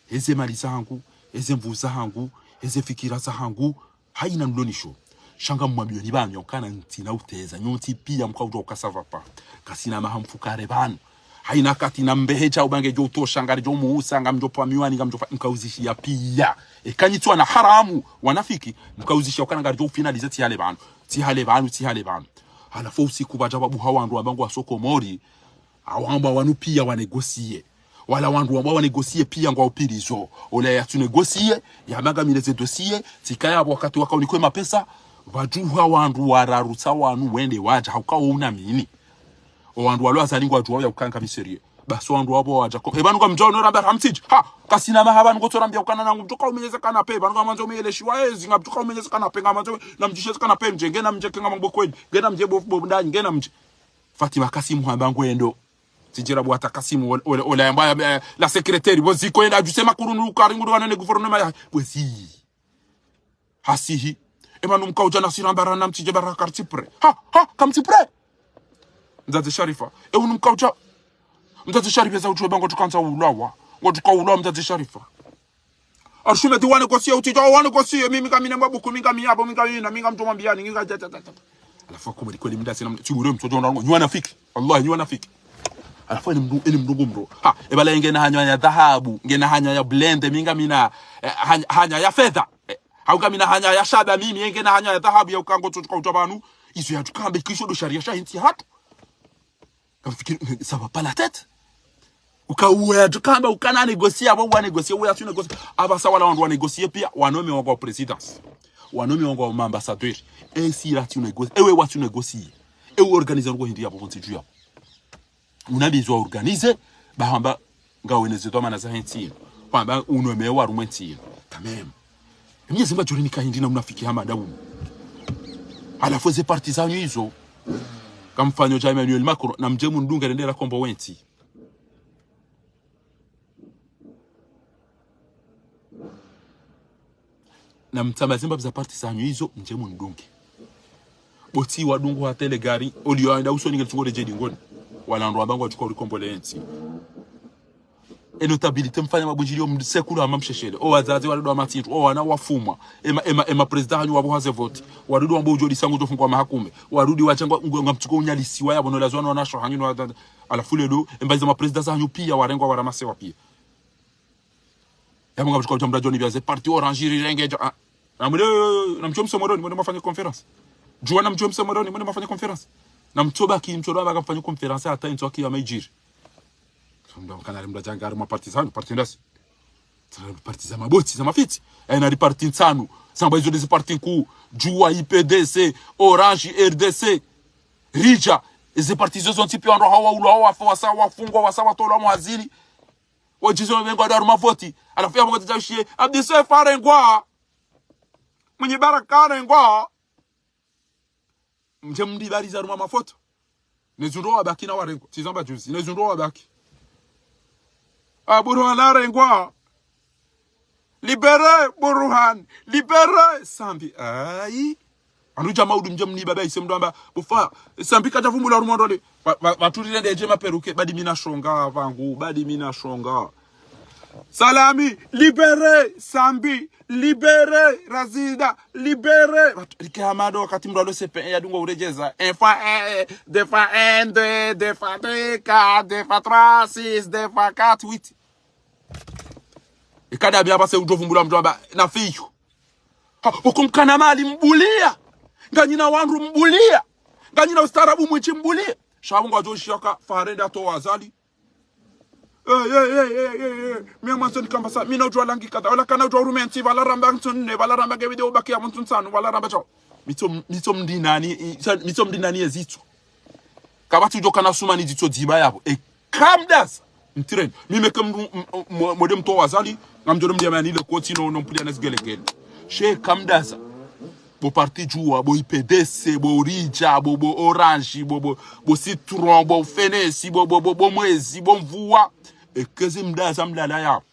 Heze mali zahangu, heze nvu zahangu, heze fikira zahangu, haina ndonisho. Sha ngamwambiyo ni pvanu ya ukana ntsina uteza, nyontsi piya mkaudjuwa uka ça va pas. Kasina maha mfukare pvanu. Haina kati na mbehe dja ubange djo utosha, ngaridjo muhusa, ngamdjo pvwa miwani, ngamdjo pvwa, mkauzishiya piya. Eka nyi tsi wana haramu, wanafiki, mkauzishiya ukana ngaridjo ufinalize tsi hale pvanu, tsi hale pvanu, tsi hale pvanu. Halafu usiku pvadja pvabuha wandru wamba ngwaso Komori, awamba wanu piya wanégocier. Wala wandru wamba wanégocier piya ngwao prison. Ola yatsu négocier, yamba ngamina ze dossier, tsika yapvo wakati waka unikwe mapesa, pvadjuha wandru wararu tsa wanu wende wadja, hauka wo una mini. O wandru walo Azali ngwadjuwao ya ukana ngamina sérieux. Basi wandru wapvo wadja ko. E pvanu ngamdjo ono ramba hamtsidji. Ha, kasina maha pvanu ngotso rambia ukana nangu mdjo ka umenyeze canapé. Pvanu ngamwandzo umenyele shiwa ezi, ngamdjo ka umenyeze canapé, ngamwandzo, namdjisheze canapé mdje, ngena mdje, ke ngamambo kweli. Ngena mdje bo, bo ndani, ngena mdje. Fatima Kasimu hamba ngwendo. Tsidjira bwata Kasimu, ole, ole, ole, yamba, eh, la secrétaire, bo ziko yenda, djuse makuru nukari, ngudu wanene gouvernement ya, bwezi. Hasihi. E pvanu mkaudja nasi ramba rana mtsidje bara kartsi prêt. Ha, ha, kamtsi prêt. Mdzadze Sharifa. E unu mkaudja. Mdzadze Sharifa za udjuwa pvangu tukandza ulawa. Watuka ulawa mdzadze Sharifa. Arshumedi wanégocier, utsidja wanégocier, mi, mi ngamina mabuku, mi ngamina yapvo, mi ngamina, mi ngamdjo mwambiyani, mi nga, tsa, tsa, tsa, tsa. Halafu akumweli kweli mdasi na mdasi, tsi ure mtsojo na ngo, nyi wanafiki. Wallahi, nyi wanafiki. Halafu eni mndru, eni mndru ngumro. Ha, e pvala ngena hanya ya dhahabu, ngena hanya ya blende, mi ngamina, eh, hanya, hanya ya fedha. Eh, hau ngamina hanya ya shaba, mimi ngena hanya ya dhahabu ya uka ngotso tuka udja pvanu. Izo yatsuka mbe kisho ndo sharia sha entsi yahatru. Kamfikiri, ça va pas la tête. Uka uwe yatsuka mbe ukana négocier, apvo wanégocier, uwe yatsu négocier. Apvasa wala wandru wanégocier piya, wanome wangwa présidence. Wanome wangwa ma ambassadeur. E si yatsu négocier, ewe watsu négocier. Ewe organiser ngo hindri yapvo, kontsi dju yapvo. Una besoin organiser, ba hamba ngawe ne ze dhwamana za entsi inu. Hamba unome warumwa entsi inu. Quand même. Mnyezi Mungu adjori nika hindri na unafiki hama nda unu. Halafu ze parti zanyu izo. Kamfanyo dja Emmanuel Macron, namdje mundunge rende rakombowe entsi. Namtsambe ze mbapvi za parti zanyu izo, mdje mundunge. Bo tsi wadungu hata le gari, oliyo enda usoni nge tsungo le djedi ngoni. Wala ndo wamba ngwatsuka urikombowe entsi. E notabilité mfanya mabundjilio msekulu hama msheshele. O wadzadze wadudu wa matsintru, o wana wafumwa. Ema, ema, ema président hanyu wapvo haze voti. Wadudu wambo udjo disangu udjo fungwa mahakume. Warudi wachangwa, ngamtsuko unyalisiwa yapvo no lazwa no wanasho hanyu no wadzadze. Halafu lelo, emba iza ma président za hanyu piya warengwa waramasewa piya. Yapvo ngamtsuka udja mdru adjoni piya ze parti orange rirenge djo. Ah. Namwile, namtso msomoroni, mwende mafanye conférence. Djuwa namtso msomoroni, mwende mafanye conférence. Namtso baki, mtso baki mfanye conférence, hata entsi waki ya maidjiri. Mdru kana rimdru djanga ari ma parti zanyu, parti ndasi. Parti za mabotsi, za mafitsi. Ena ri parti ntsanu. Zamba izo ndezi parti nkuu. Djuwa, U P D C, Orange, R D C, Ridja. Ezi parti izo zontsi piya wandru hawa ulwa, hawa fa, wasa wafungwa, wasa watolwa mhazini. Wadjizo mengwa daru mavoti. Halafu yapvo ngati djashiye. Abdi Swefu arengwa. Mwinyi Baraka arengwa. Mdje mndibariza harumwa mafoto. Ne zundro wabaki na warengwa. Tsi zamba juzi. Ne zundro wabaki. Ah, Burhan arengwa. Libérez Burhan. Libérez Sambi. Ayi. Anu djama udu mdje mniba ba ise mdru amba. Bufa. Sambi kadja vumbula harumwa ndrole. Wa, wa, waturire ndedje maperuke. Badi mi na shonga, pvangu. Badi mi na shonga. Salami. Libérez Sambi. Libérez Razida, libérez. Rike hamado wakati mdru alo C P un yadungo uredjeza. Un fois un, deux fois un, deux, deux fois deux, quatre, deux fois trois, six, deux fois quatre, huit. Ikada bia pase udjo vumbula mdru amba, na fiyo. Ha, uko mkana mali mbuliya. Nganyina wandru mbuliya. Nganyina ustaarabu mwindji mbuli. Sha pvo ngwadjo shiya ka Fahari nde atowa Azali. Eh, eh, eh, eh, eh, eh. Mi mwandzo nikamba sa, mi na udjuwa langi kadha. Wala kana udjuwa urume ntsi, pvala ramba ntsonne, pvala ramba nge video baki ya mntsu ntsanu, pvala ramba tso. Mitso, mitso mndinani, i-, sa-, mitso mndinani ye zitso. Kapvatsi udjo kana suma ni zitso dziba yapvo. E, kamdasa. Mtireni. Mi meke mndru, m-, m-, mwende mtowa Azali, ngamdjo mdiya mani le koti no, no mpulia na zigelegele. She kamdasa. Bo parti Juwa, bo I P D C, bo Uridja, bo, bo Orange, bo, bo, bo Citron, bo Fenesi, bo, bo, bo, bo Mwezi, bo Mvua. Eka ezi mdaza mlala yapvo.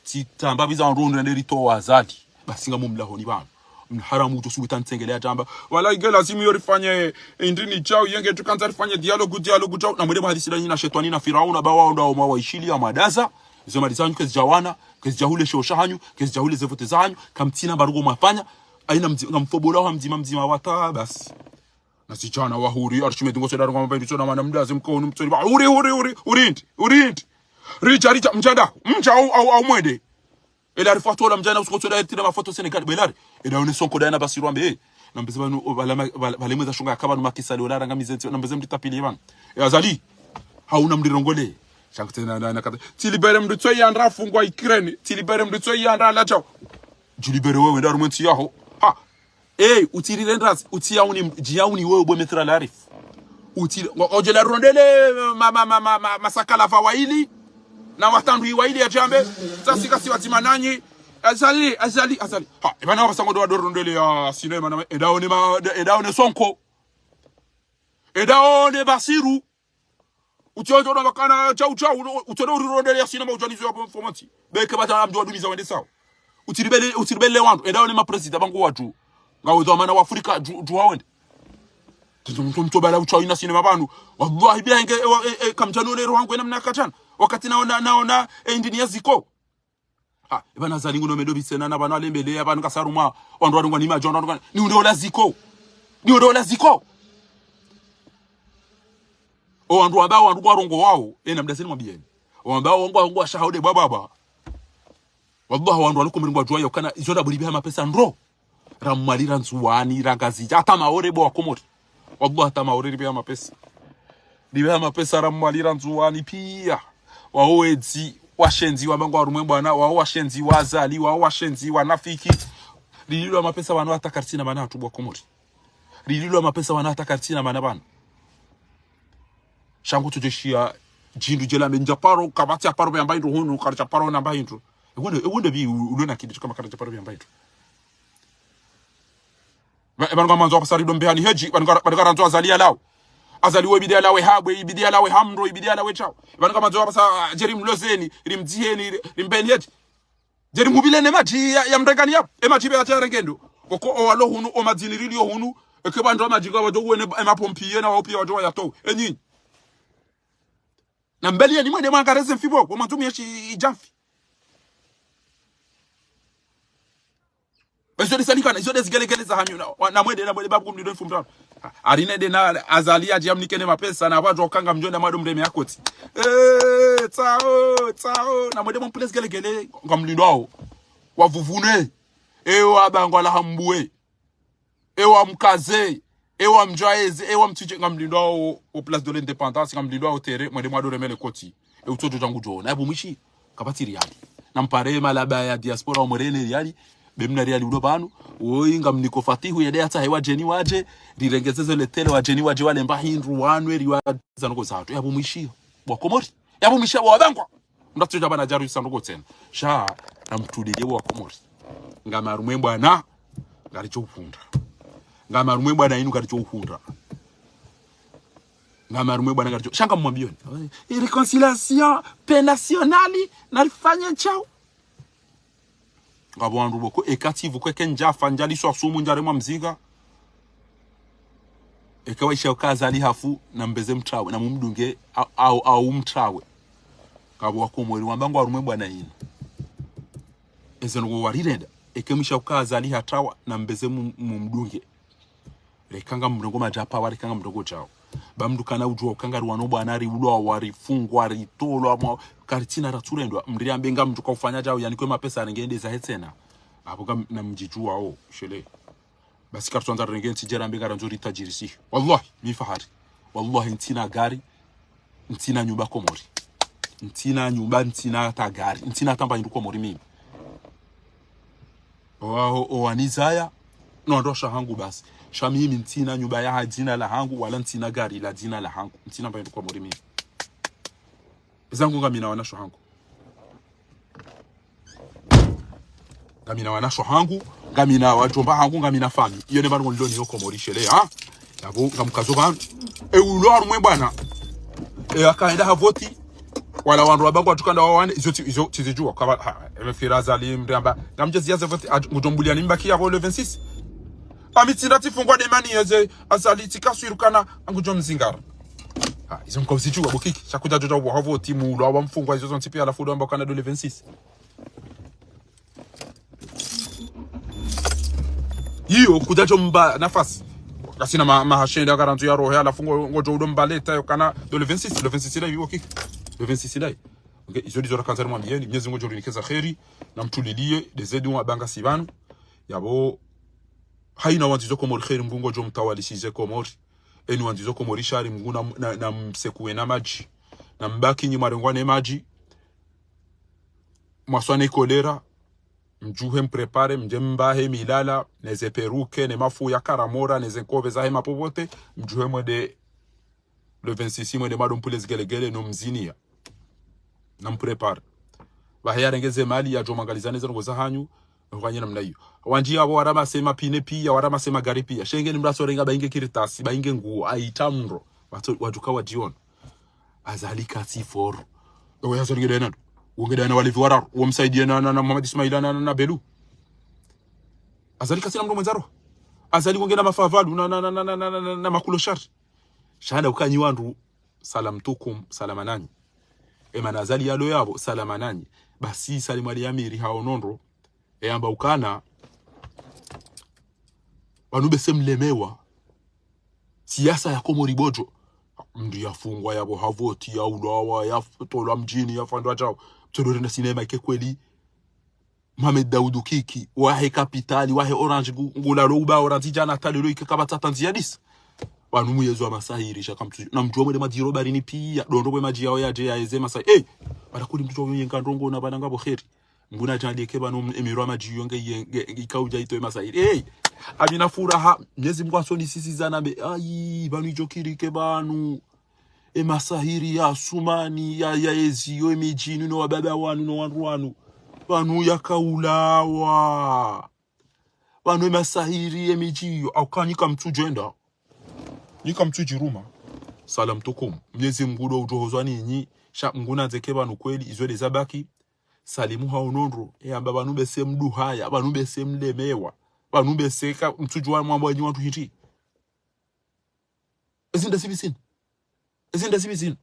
Tsitamba pviza wandru ndrende ritowa Azali. Basi ngamumlahoni pvanu. Mna haramu udjo subutu ntsengele yatamba. Wala ike lazimu yo rifanye, indrini djau, yenge tukandza rifanye dialogue, dialogue djau. Na mwende mhadisi la nyina shetwani na Firauna, ba wao ndo wao mwa waishili ya mwadaza. Izo mali zanyu kezi djawana, kezi djahule sheo shahanyu, kezi djahule ze vote zahanyu, kamtsina mbarugo mwafanya, aina mdzi-, ngamfobola wa mdzima mdzima wata, basi. Na sijana wahuri, arshime dingo sodaro kwa mapembi sona mana mdaze mkono mtsori, ba, huri, huri, huri, huri ntsi, huri ntsi. Ridja, ridja, mdjanda, mdja au, au, au mwende. Ela rifatola mdjana usiku tsoda etina mafoto Senegal, belari. Ela one Sonko dayana Basiru ambe, eh. Nambeze pvanu, o, pvala ma-, pvala, pvala mweza shunga akaba nu makisa leo lara ngamize ntsi, nambeze mdri tapili pvanu. E Azali, hauna mdri rongole. Shangu tsena na, na kata. Tsilibere mdru tso yandra fungwa Ukraine. Tsilibere mdru tso yandra la chao. Djilibere wewe nda harumwa entsi yaho. Ha. Eh, utsirire ndrazi, utsiyauni, djiyauni wewe bo Maître Larif. Utsire, ngo-, odje la rondele, ma, ma, ma, ma, ma, masakala pva waili, na watandwi waili ya djambe, sasi kasi watima nanyi, Azali, Azali, Azali. Ha, epvana wapvasa ngo ndo wa ndo rondele ya sinema na, enda one ma, enda one Sonko. Enda one Basiru. Utsi odjo na makana djau djau, utsi odjo urirondelea sinema udjanizo ya performance. Beke bata na mdru wa dumiza wende sawa. Utsiribele, utsiribele wandru, enda one ma président pvangu wadju. Ngawe dhwamana wa Afrika, dju, dju wawende. Tete mdru mtso bala utsawu ina sinema pvanu. Wallahi bila inge, e, e, e, kamdjanu ole roho yangu ena mna katana. Wakati naona, naona, e, indrini ya ziko. Ha, epvanu Azali nguno medo bisena na pvanu alembele, ya pvanu kasarumwa, wandru warungwa ni madjo, wandru warungwa, ni unde ola ziko. Ni unde ola ziko. O wandru wamba, wandru warongowawo, e, na mdaseni mwambieni. Wamba, wangwa, wangwa, shahaude, bwa, bwa, bwa. Wallahi, wandru waliko mringwa djuwa yo kana, izo nda buri biha mapesa ndro. Ra Mwali, ra Ndzuwani, ra Ngazidja, hata Maore bo wa Komori. Wallahi, hata Maore ribeha mapesa. Ribeha mapesa ra Mwali, ra Ndzuwani pia. Wao wedzi, washenzi, wamba ngwa harumwa e bwana, wao washenzi, wa Azali, wao washenzi, wanafiki. Rililwa mapesa pvanu hata karitsina mana hatru bo wa Komori. Rililwa mapesa pvanu hata karitsina mana pvanu. Shangu tsojeshiya djindru djela mendja paro, kapvatsi ya paro meyamba hindru hunu, karidja paro namba hindru. Ewende, ewende bi u-, ulona kidi kama karidja paro meyamba hindru. Ba-, pvanu ngamandzo wapvasa rido mbehani hedji, pvanu nga-, pvanu ngarandzo Azali yalawe. Azali we ibidi yalawe habwe, ibidi yalawe hamro, ibidi yalawe chao. Pvanu ngamandzo wapvasa, ah, djeri mlozeni, rimdziheni, ri-, rimbeni hedji. Djeri mhubile ne madji ya, ya mrengani yapvo. E madji be hata ya rengendo. Koko o walo hunu, o madzini rilio hunu. Eke pvandru wa madji nga wadjo uwene, e mapompiye na wao pia wadjo wayatowe. E nyinyi. Na mbeli yeni mwende mwangareze mfi bo, bo mwandzo myeshi idja mfi. Ba izo de salikana, izo de zigelegele za hanyu na, wa, na mwende, na mwende babu kumdido mfumdrano. Ha, arine de na Azali yadje yamnikene mapesa, na wadjo kanga mdjo na mwado mreme ya koti. Eh, tsao, tsao, na mwende mwampule zigelegele, ngamlindwao. Wavuvune. Ewa bangwa la hambue. Ewa mkaze, ewa mdjwaeze, ewa mtsije, ngamlindwao o Place de l'Indépendance, ngamlindwao terrain, mwende mwado remele koti. E utsodjo djangu djona, yapvo mwishi, kapvatsi riali. Na mpare malaba ya diaspora omwerene riali, be mna riali udo pvanu, woyi ngamniko Fatihu yende yatsahe wadjeni wadje, rirengezeze le tele wadjeni wadje walemba hindru wanwe riwa zanoko zatru, yapvo mwishi, bo wa Komori. Yapvo mwishi bo wabangwa. Mndatso dja pvanu djaru isa ndoko tsena. Sha, na mtulile bo wa Komori. Ngami harumwa e bwana, ngaridjo uhundra. Ngami harumwa e bwana inu ngaridjo uhundra. Ngami harumwa e bwana ngaridjo. Sha ngamwambiyoni. E réconciliation, paix nationale, narifanye chao. Ngapvo wandru boko, eka tsi pvo kweke ndjafa, ndjaliswa sumu, ndjaremwa mzinga. Eka waisha uka Azali hafu, na mbeze mtrawe, na mumdunge, au, au, au mtrawe. Ngapvo wa Komori, wamba ngwa harumwa e bwana inu. Eze ndrongo warirenda. Eke mwisha uka Azali hatrawa, na mbeze mum-, mumdunge. Reka ngamrengo madjapva, wa reka ngamrengo djao. Ba mndru kana udjuwa uka ngari wano bwana, riulwa, warifungwa, ritolwa, mwa, karitsina ratsurendwa. Mndru yambe ngamdjuka ufanya djao, yanikwe mapesa, arenge ende zahe tsena. Apvo ngam-, na mdjidjuwao, shele. Basi karitsandza rirenge ntsi djera mbe ngarandzo ritajirisihe. Wallahi, mi Fahari. Wallahi, ntsina gari, ntsina nyumba Komori. Ntsina nyumba, ntsina hata gari, ntsina hata mba hindru Komori mimi. Owaho, owanizaya, no wandru washe wahangu basi. Sha mimi ntsina nyumba yaha dzina lahangu, wala ntsina gari la dzina lahangu. Ntsina mba hindru Komori mimi. Ezangu ngamina wanashe wahangu. Ngamina wanashe wahangu, ngamina wadjomba hangu, ngamina fami. Iyo nde pvanu ngoniloni yo Komori shele, ha? Yapvo, ngamkazo pvanu. E ulo harumwa e bwana. E akaenda havoti. Wala wandru wabangwa djukanda wawane, izo tsi-, izo tsizidjuwa. Kaba, ha, eme fikira Azali mramba. Ngamdjezi yaze voti, adj-, ngudjombulia ni mbaki yapvo le vingt-six. Ami tsinda tsifungwa de mani yeze, Azali tsikaswiru kana, ngudjomzingara. Ha, izo mkauzidjuwa bo Kiki. Sha kudjadjo dja ubo havoti, mulo, awa mfungwa, izo zontsi pia, halafu udo amba kana do le vingt-six. Iyo, kudjadjo mba nafasi. Kasina ma-, mahashe nda karandzo ya rohe, halafu ngo-, ngodjo udo mba leta yo kana do le vingt-six, le vingt-six ndayi, ok. Le vingt-six ndayi. Ok, izo ndizo rakandza nimwambieni, Mnyezi Mungu ngudjo rinikeza kheri, na mtulilie, de zedi wabanga si pvanu. Yapvo, hayina wandzizo Komori kheri, Mngu ngudjo mtawalisize Komori. Eni wandzizo Komori shari, Mngu na, na, na msekuwe na madji. Na mbaki nyi mwarengwa ne madji. Mwaswa ne kolera, mdjuhe mprépare, mdje mbahe milala, ne ze perruque, ne mafu ya karamora, ne ze nkove zahe mapopote, mdjuhe mwende le vingt-six, mwende mado mpule zigelegele, no mzinia. Na mprépare. Pvahe yarenge ze mali, yadjo mwangalizane ze ndrongo zahanyu, mfanye namna iyo. Wandji yapvo waramase mapine pia, waramase magari pia. Sha nge ni mraso renga bainge karatasi, bainge nguo, ayita mndro. Watso-, wadjuka wadjiona. Azali katsi foro. Owe Azali ngedana. Uwo ngedana walevi wararu. Uwo msaidie na, na, na Mohamed Ismaila na, na, na Belu. Azali katsina mndru mwendza roho. Azali ngena mafavalu na, na, na makuloshari. Sha nda ukanyi wandru, salam tukum, salama nanyi. Emana Azali yalo yapvo, salama nanyi. Basi Salim Ali Amiri hao nondro. Eyamba ukana, pvanu bese mlemewa. Siasa ya Komori bodjo. Mndru yafungwa yapvo havoti, yaulawa, yatolwa mdjini, yafandwa djao. Mtsodo renda sinema ike kweli. Mohamed Daoudou Kiki, wahe kapitali, wahe Orange, ngu-, ngulalo uba Orange djana hata lelo ike kapvatsi hata ndzia disa. Pvanu muyezi wa masahiri, sha kamtsu-, na mdjuwa mwende madjiro barini pia, dondo kwe madji yao yadje yaeze masahiri. Hey! Pvala kuli mndru djuwa yenga ndrongo na pvala ngapvo kheri. Mngu nadjaanlie ke pvanu em-, emiro ya madji yo nge, nge, nge, ikaudja itowe masahiri. Hey! Amina furaha, Mnyezi Mungu asoni sisi zanambe. Ayi, pvanu idjo kiri ke pvanu. Emasahiri ya Asumani, ya, ya eziyo, emidjini, no wababa wanu, no wandru wanu. Pvanu yakaulawa. Pvanu emasahiri, emidji yo, auka nyi kamtsudjenda. Nyi kamtsudjiruma. Salam tukum. Mnyezi Mungu ndo udjo hozwa ninyi. Sha Mngu nandze ke pvanu kweli, izo de zabaki. Salimu hao nondro, eyamba pvanu bese mduhaya, pvanu bese mlemewa, pvanu bese ka mtsudjuwa mwambo enyi wandru hindri. Ezinda zibi zinu. Ezinda zibi zinu.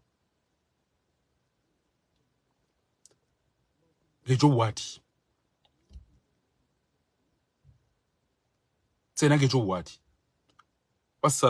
Ngedjo wati. Tsena ngedjo wati. Wasa-